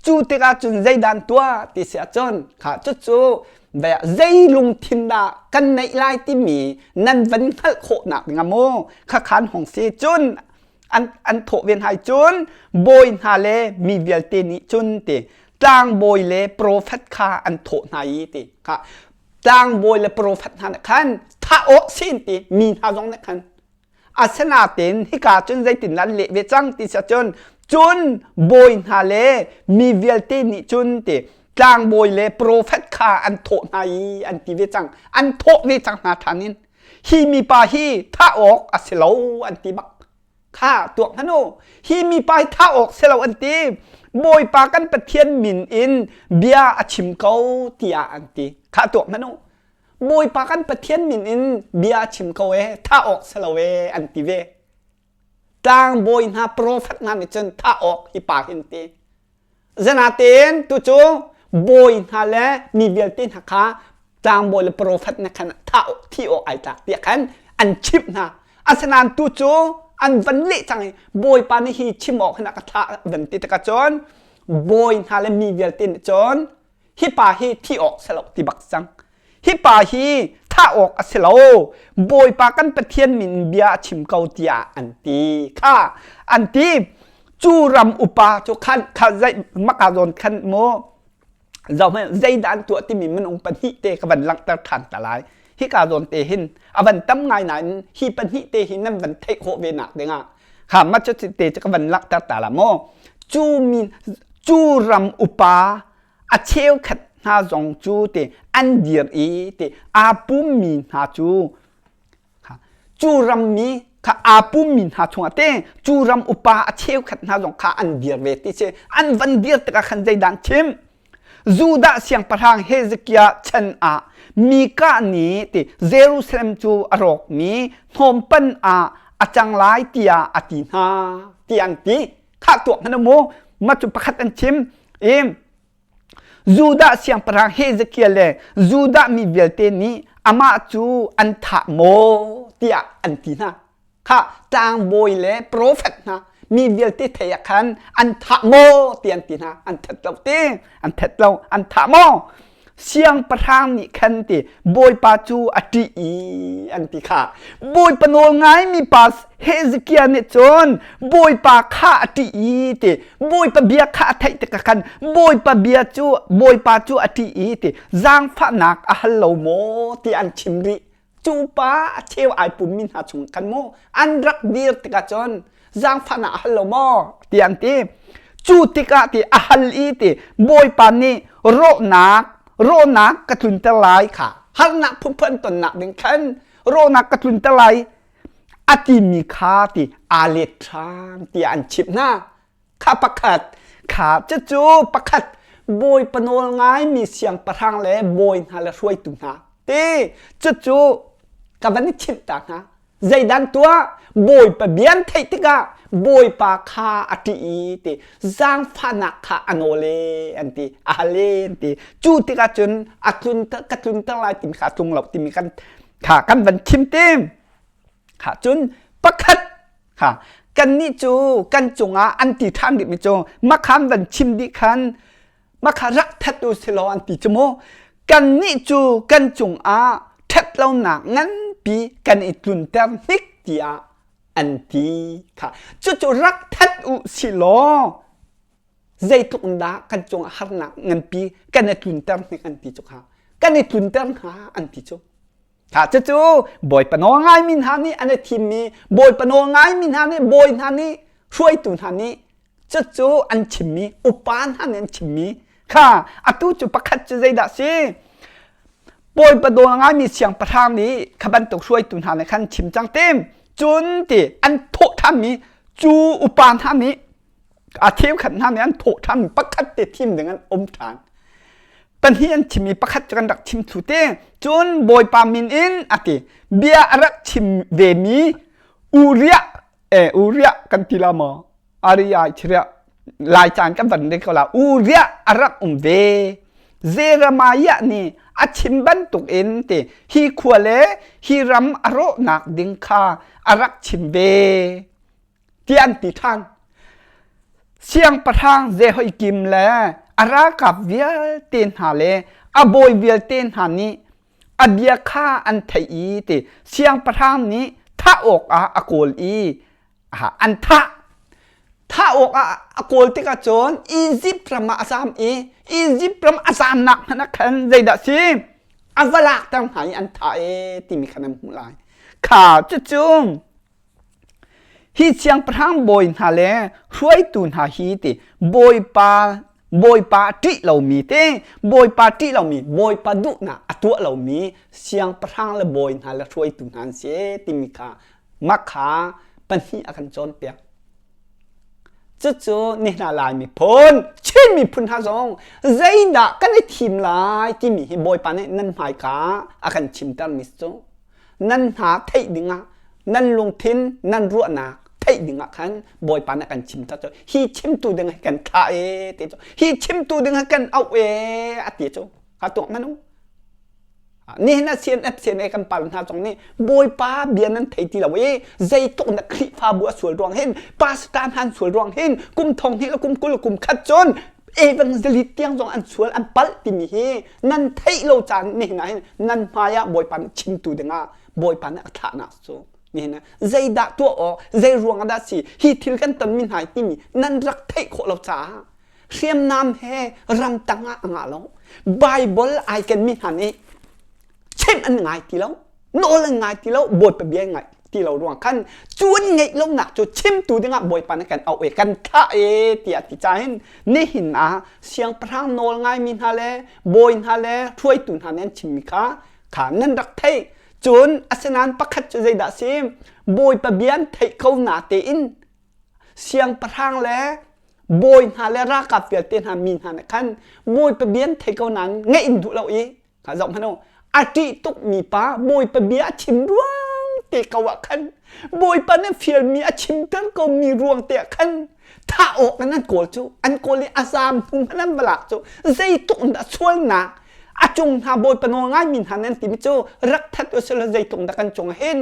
Cu tikah cun zeidan tuah ti si ahcun kha cucu zei lungthin dah kan neih lai timi nan van hngalh khawhnak dingah maw khakhan hong si cun an an thawh ve hna cun bawi hna le mi vialte nih cun ti tlangbawi le profet kha an thawh hna i ti kha tlangbawi le profet hna nih khan thah awk sin ti mi hna zong nih khan Asinain hika cun zeitin an leh ve cang ti si cun cun bawi hna le mi vialte nih cun ti tlangbawi le profet kha an thawh hna i an ti ve cang an thawh ve cang hna ṭhan in hi mipa hi thah awk a si lo an ti bak kha tuak hmanh u hi mipa hi thah awk si lo an ti bawipa kan Pathian min in bia a chim ko tiah an ti kha tuak hmanh u Bawipa kan Pathian min in bia chim ko ee, thah awk si lo ee an ti ve. Tlangbawi hna profet hna nih cun thah awk hi pa hin ti. Zanatein tu cu bawi hna le mi vialte hna kha tlangbawi le profet nih khan thah thi awk ai tlak tiah khan an chimh hna. Asinain tu cu an van leh cang i Bawipa nih hi chim awk hin a ka thlah van ti tikah cun bawi hna le mi vialte nih cun hi pa hi thi awk si lo ti bak cang hi pa hi thah awk a si lo bawipa kan pathian min bia a chim ko tiah an ti kha an ti. Cu ram upa cu khan kha zei maka zawn khan mu zohhmanh zeidah an tuah timi minung pahnih te ka van langhter ṭhan ta lai. Hika zawn te hin a van tam ngai nain hi pahnih te hi nan van theih khawh ve nak dingah kha mah cu te cu ka van langhter ta la maw. Cu mi cu ram upa a cheukhat hna zong cu te an dir i te aa pummi hna cu Cu rammi kha aa pummi hna chungah te cu ram upa a cheukhat hna zong kha an dir ve ti si. An van dir tikah khan zeidah an chim? Judah siangpahrang Hezekiah chan ah Mikah nih ti Jerusalem cu a rawkmi hnawmpan ah a cang lai tiah a ti hna ti an ti. Khah tuak hmanh mu. Mah cu pakhat an chim. I Judah siangpahrang Hezekiah le Judah mi vialte nih amah cu an thah maw tiah an ti hna. Kha tlangbawi le profet hna mi vialte thei ah khan an thah maw ti an ti hna. An that lo ti, an that lo, an thah maw? Siangpahrang nih khan ti Bawipa cu a ṭih i an ti kha. Bawipa nawl ngaimi pa Hezekiah nih cun Bawipa kha a ṭih i ti Bawipa bia kha a theih tikah khan Bawipa bia cu Bawipa cu a ṭih i ti zaangfahnak a hal lo maw ti an chim rih. Cu pa a cheu ai pummi hna chung khan mu an rak dir tikah cun zaangfahnak a hal lo maw ti an ti. Cu tikah ti a hal i ti Bawipa nih rawhnak rawhnak ka tlunter lai kha harnak phunphun tonnak ding khan rawhnak ka tlunter lai a timi kha ti aa let ṭhan tiah an chimh hna. Kha pakhat, kha cucu pakhat bawipa nawl ngaimi siangpahrang le bawi hna le hruaitu hna ti cucu ka van i chimh ta hna. Zeidan tuah bawipa bia an theih tikah bawipa kha a ṭih i ti zaangfahnak kha a nawl e an ti a hal e an ti cu tikah cun a tlun ka tlunter lai timi kha a tlung lo timi kan kha kan van chim tim. Kha cun pakhat kha kannih cu kan cungah an ti ṭhan rihmi cu makham van chim dih khan makha rak that u silaw an ti cu mu kannih cu kan cungah ṭhatlonak nganpi kan i tlunter hnik tiah an ti kha cucu rak that u silaw zeitluk in dah kan cungah harnak nganpi kan i tlunter hnik an ti cu kha kan i tlunter hna an ti cu Kha cucu Bawipa nawl ngaimi hna nih an i thimmi Bawipa nawl ngaimi hna nih bawi hna nih hruaitu hna nih cucu an chimmi upa hna nih an chimmi kha atu cu pakhat cu zeidah si Bawipa nawl ngaimi siangpahrang nih kha bantuk hruaitu hna nih khan chim cang tim cun ti an thawh ṭhanmi cu upa hna nih a cheukhat hna nih an thawh ṭhan pakhat te thim ding an um ṭhan pahnih an chim i pakhat cu kan rak chim thlu te cun bawipa min in a ti bia a rak chim ve mi Uriah eh Uriah kan ti la maw Aria chiria lai caan kan van ring ko la Uriah a rak um ve Jeremiah nih a chim bantuk in ti hi khua le hi ram a rawhnak ding kha a rak chim ve tiah an ti ṭhan. Siangpahrang Jehoiakim le a ralkap vialte hna le a bawi vialte hna nih a bia kha an theih i ti siangpahrang nih thah awkah a kawl i an thah. Thah awkah a kawl tikah cun Izipt ram ah a zam i Izipt ram a zamnak hmanh ah khan zeidah si? A va lakter hna i an thah e timi kha nan hmuh lai. Kha cucu Hi siangpahrang bawi hna le hruaitu hna hi ti Bawipa Bawipa a ṭih lomi te Bawipa ṭih lomi Bawipa duhnak a tuah lomi siangpahrang le bawi hna le hruaitu hna an si timi kha mah kha pahnih a kan cawnpiak. Cucu ni hna Lai miphun, Chin miphun hna zong zeidah kan i thim lai timi hi Bawipa nih nan hmaika a kan chimtermi cu nan hna theih dingah nan lungthin nan ruahnak theih dingah khan Bawipa nih a kan chimter cu hi chimtu ding hi kan thlah e ti cu hi chimtu ding hi kan auh e a ti cu ka tuak hmanh u nihin ah CNF CNA kan pal hna zong nih Bawipa bia nan thei ti lo i zeitluk na Khrihfabu a sual ruang hin pastor hna an sual ruang hin kum thong hnih le kum 20 kum khat cun evangelist tiang zong an sual an palh timi hi nan theih lo caan nihin ah hin nan hmai ah Bawipa nih chimtu dingah Bawipa nih a thlahnak cu. Nihin zeidah tuah awk, zei ruang ah dah si, hi thil kan tonmi hna timi nan rak theih khawh lo caah hriamnam he ramtang ah a ngah lo. Bible ai kenmi hna nih chimh an ngai ti lo, nawl an ngai ti lo, Bawipa bia an ngai ti lo ruang khan cu an ngeih lonak cu chimtu dingah Bawipa nih kan auh i kan thlah e tiah ti ca hin nihin ah siangpahrang nawl ngaimi hna le bawi hna le hruaitu hna nih an chimmi kha kha nan rak theih. Cun asinain pakhat cu zeidah a si? Bawipa bia an theih ko na tein siangpahrang le bawi hna le ralkap vialte hna mi hna nih khan Bawipa bia an thei ko nain ngaih in duh lo i kha zoh hmanh u a ṭih tukmi pa Bawipa bia a chim ruang te ko ah khan Bawipa nih fialmi a chimter komi ruang te ah khan thah awk in an kawl cu an kawl i a zaam hnu hmanh an va lak cu zeitluk in dah sualnak a cung hna Bawipa nawl ngaimi hna nan timi cu rak that u sila zeitluk dah kan cung hin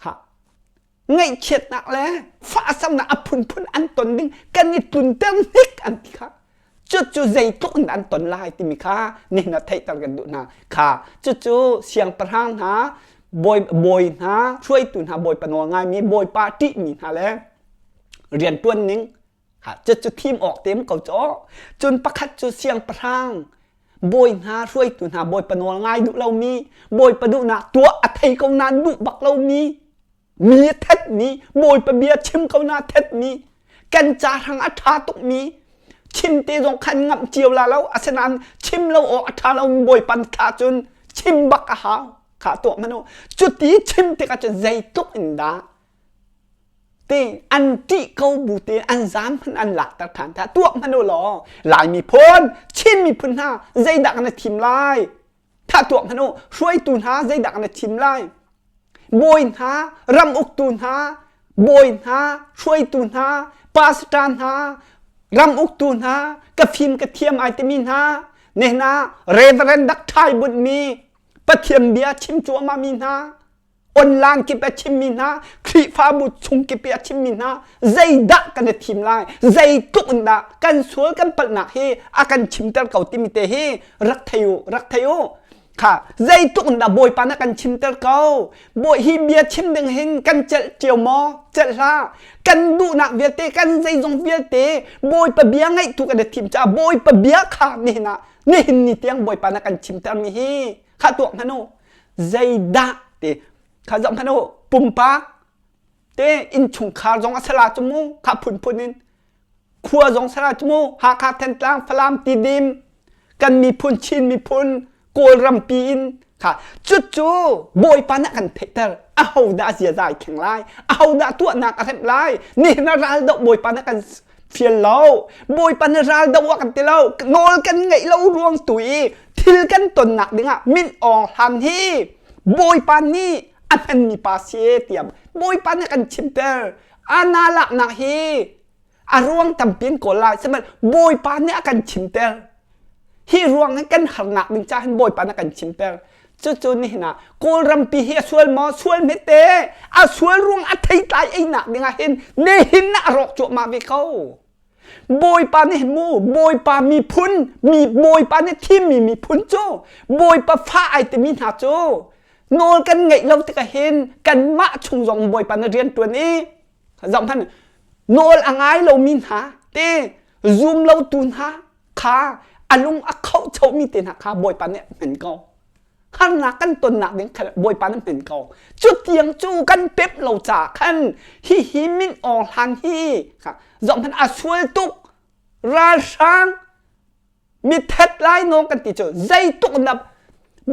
ha ngaihchiatnak le fahsamnak a phunphun an ton ding kan i tlunter hnik an ti kha cucu zeitluk in an ton lai timi kha nihin ah theihter kan duh hna kha cucu siangpahrang hna bawi bawi hna hruaitu hna bawipa nawl ngaimi bawipa ṭihmi hna le rianṭuan ning ha cucu thim awk tem ko cu cun pakhat cu siangpahrang bawi hna hruaitu hna bawipa nawl ngai duh lomi bawipa duhnak tuah a thei ko nain duh bak lomi mi thetmi bawipa bia chim ko na thetmi kan ca hrang a ṭha tukmi chim te zong khan ngamh cio la lo asinain chim lo awk a ṭha lo mi bawipa thla cun chim bak a hau kha tuah manu cuti chim tikah cun zeitluk in dah te an ṭih ko bu te an zaam hmanh an lakter ṭhan ta tuah hmanh u law Lai miphun Chin miphun hna zeidah kan i thim lai Thah tuah hmanh u, hruaitu hna zeidah na thim lai? Bawi hna, ram uktu hna, bawi hna, hruaitu hna, pastor hna, ram uktu hna, ka fim ka thiam ai timi hna, nehna Reverend dak ṭhai bunhmi Pathian bia chim cuahmah mi hna, online kip a chimmi hna Khrihfabu chung kip i a chimmi hna zeidah kan i thim lai zeitluk in dah kan sual kan palhnak hi a kan chimter ko timi te hi rak thei u rak thei u kha zeitluk in dah Bawipa na kan chimter ko bawi hi bia chim ding hin kan celh cio maw celh hlah kan duhnak vialte kan zeizong vialte Bawipa bia ngaih tu kan i thim caah Bawipa bia kha nihin ah nihin ni tiang Bawipa na kan chimter mi hi kha tuak hmanh u zeidah ti kha zoh hmanh u pumpak te innchungkhar zong a sala cu mu kha phunphun in khua zong sala cu mu Hakha Thantlang Falam Tidim kan miphun Chin miphun Kawlram pi in kha cucu Bawipa nih a kan theihter ahodah ziaza ai thleng lai ahodah tuahnak a remh lai nihin ah ral doh Bawipa nih a kan fial lo Bawipa nih ral doh a kan ti lo nawl kan ngeih lo ruang tu i thil kan tonnak dingah min awng hlan hi Bawipa nih a hmanmi pa si tiah Bawipa nih kan chimter ana laknak hi a ruang tampi in kawl lai sihmanh Bawipa nih a kan chimter hi ruang hi kan harnak ding ca hin Bawipa nih a kan chimter cucu nihin ah Kawlrampi hi a sual maw sual hmete a sual ruang a theitlai einak dingah hin nihin ah a rawk cuahmah ve ko Bawipa nih mu Bawipa miphun mi Bawipa nih thimmi miphun cu Bawipa fa ai timi hna cu nawl kan ngeih lo tikah hin kanmah chung zong Bawipa nih rian ṭuan i zoh hmanh nawl a ngai lomi hna te zum lotu hna kha a lung a khohchomi te hna kha Bawipa nih a hman ko harnak kan tonnak ding kha Bawipa nih hman ko cu tiang cu kan pep lo ca khan hihi min awng hlan hi zoh hmanh a sual tuk ralhrang mithat lai nawng kan ti cu zeituk na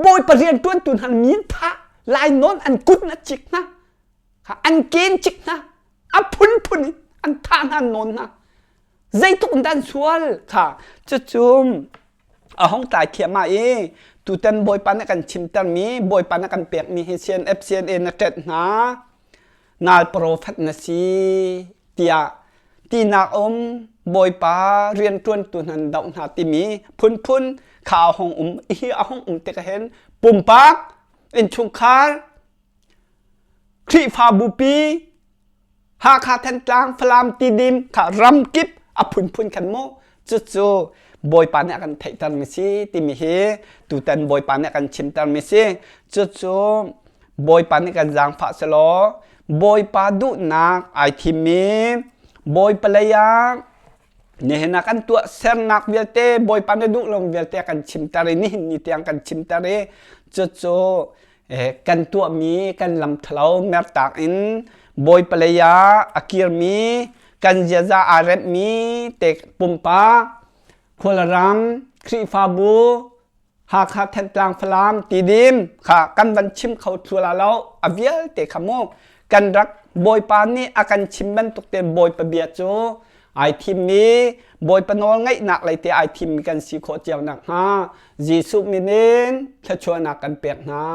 Bawipa rian ṭuantu hna min thah lai nawn an kut na cik hna an ken cik hna a phunphun in an thah hna an nawn hna zeitluk in dah an sual kha cucu a hong tlai thiam ah i tutan Bawipa nih a kan chimtermi Bawipa nih a kan pekmi hi CNF CNA na ṭet hna nal profet na si tiah tinak um Bawipa rianṭuantu hna an doh hna timi phunphun kha a hong um hi a hong um tikah hin pumpak innchungkhar Khrihfabu pi Hakha Thantlang Falam Tidim kha ramkip a phunphun khan mu cucu Bawipa nih a kan theihter mi si timi hi tutan Bawipa nih a kan chimter mi si cucu. Bawipa nih kan zaangfah selaw Bawipa duhnak ai thimmi Bawipa lei ah nihin ah kan tuah sernak vialte Bawipa na duh lo vialte kan chimter i nihin ni tiang kan chimter i cucu kan tuahmi kan lam thalo mertak in Bawipa lei ah a kirmi kan ziaza aa remhmi te pumpak Khualram Khrihfabu Hakha Thantlang Falam Tidim kha kan van chim kho thlu la lo a vialte kha mu kan rak Bawipa nih a kan chim bantuk te Bawipa bia cu ai thimmi Bawipa nawl ngaihnak lei te ai thimmi kan si khawh cio nak hnga Jesuh min in thluachuahnak kan pek hna.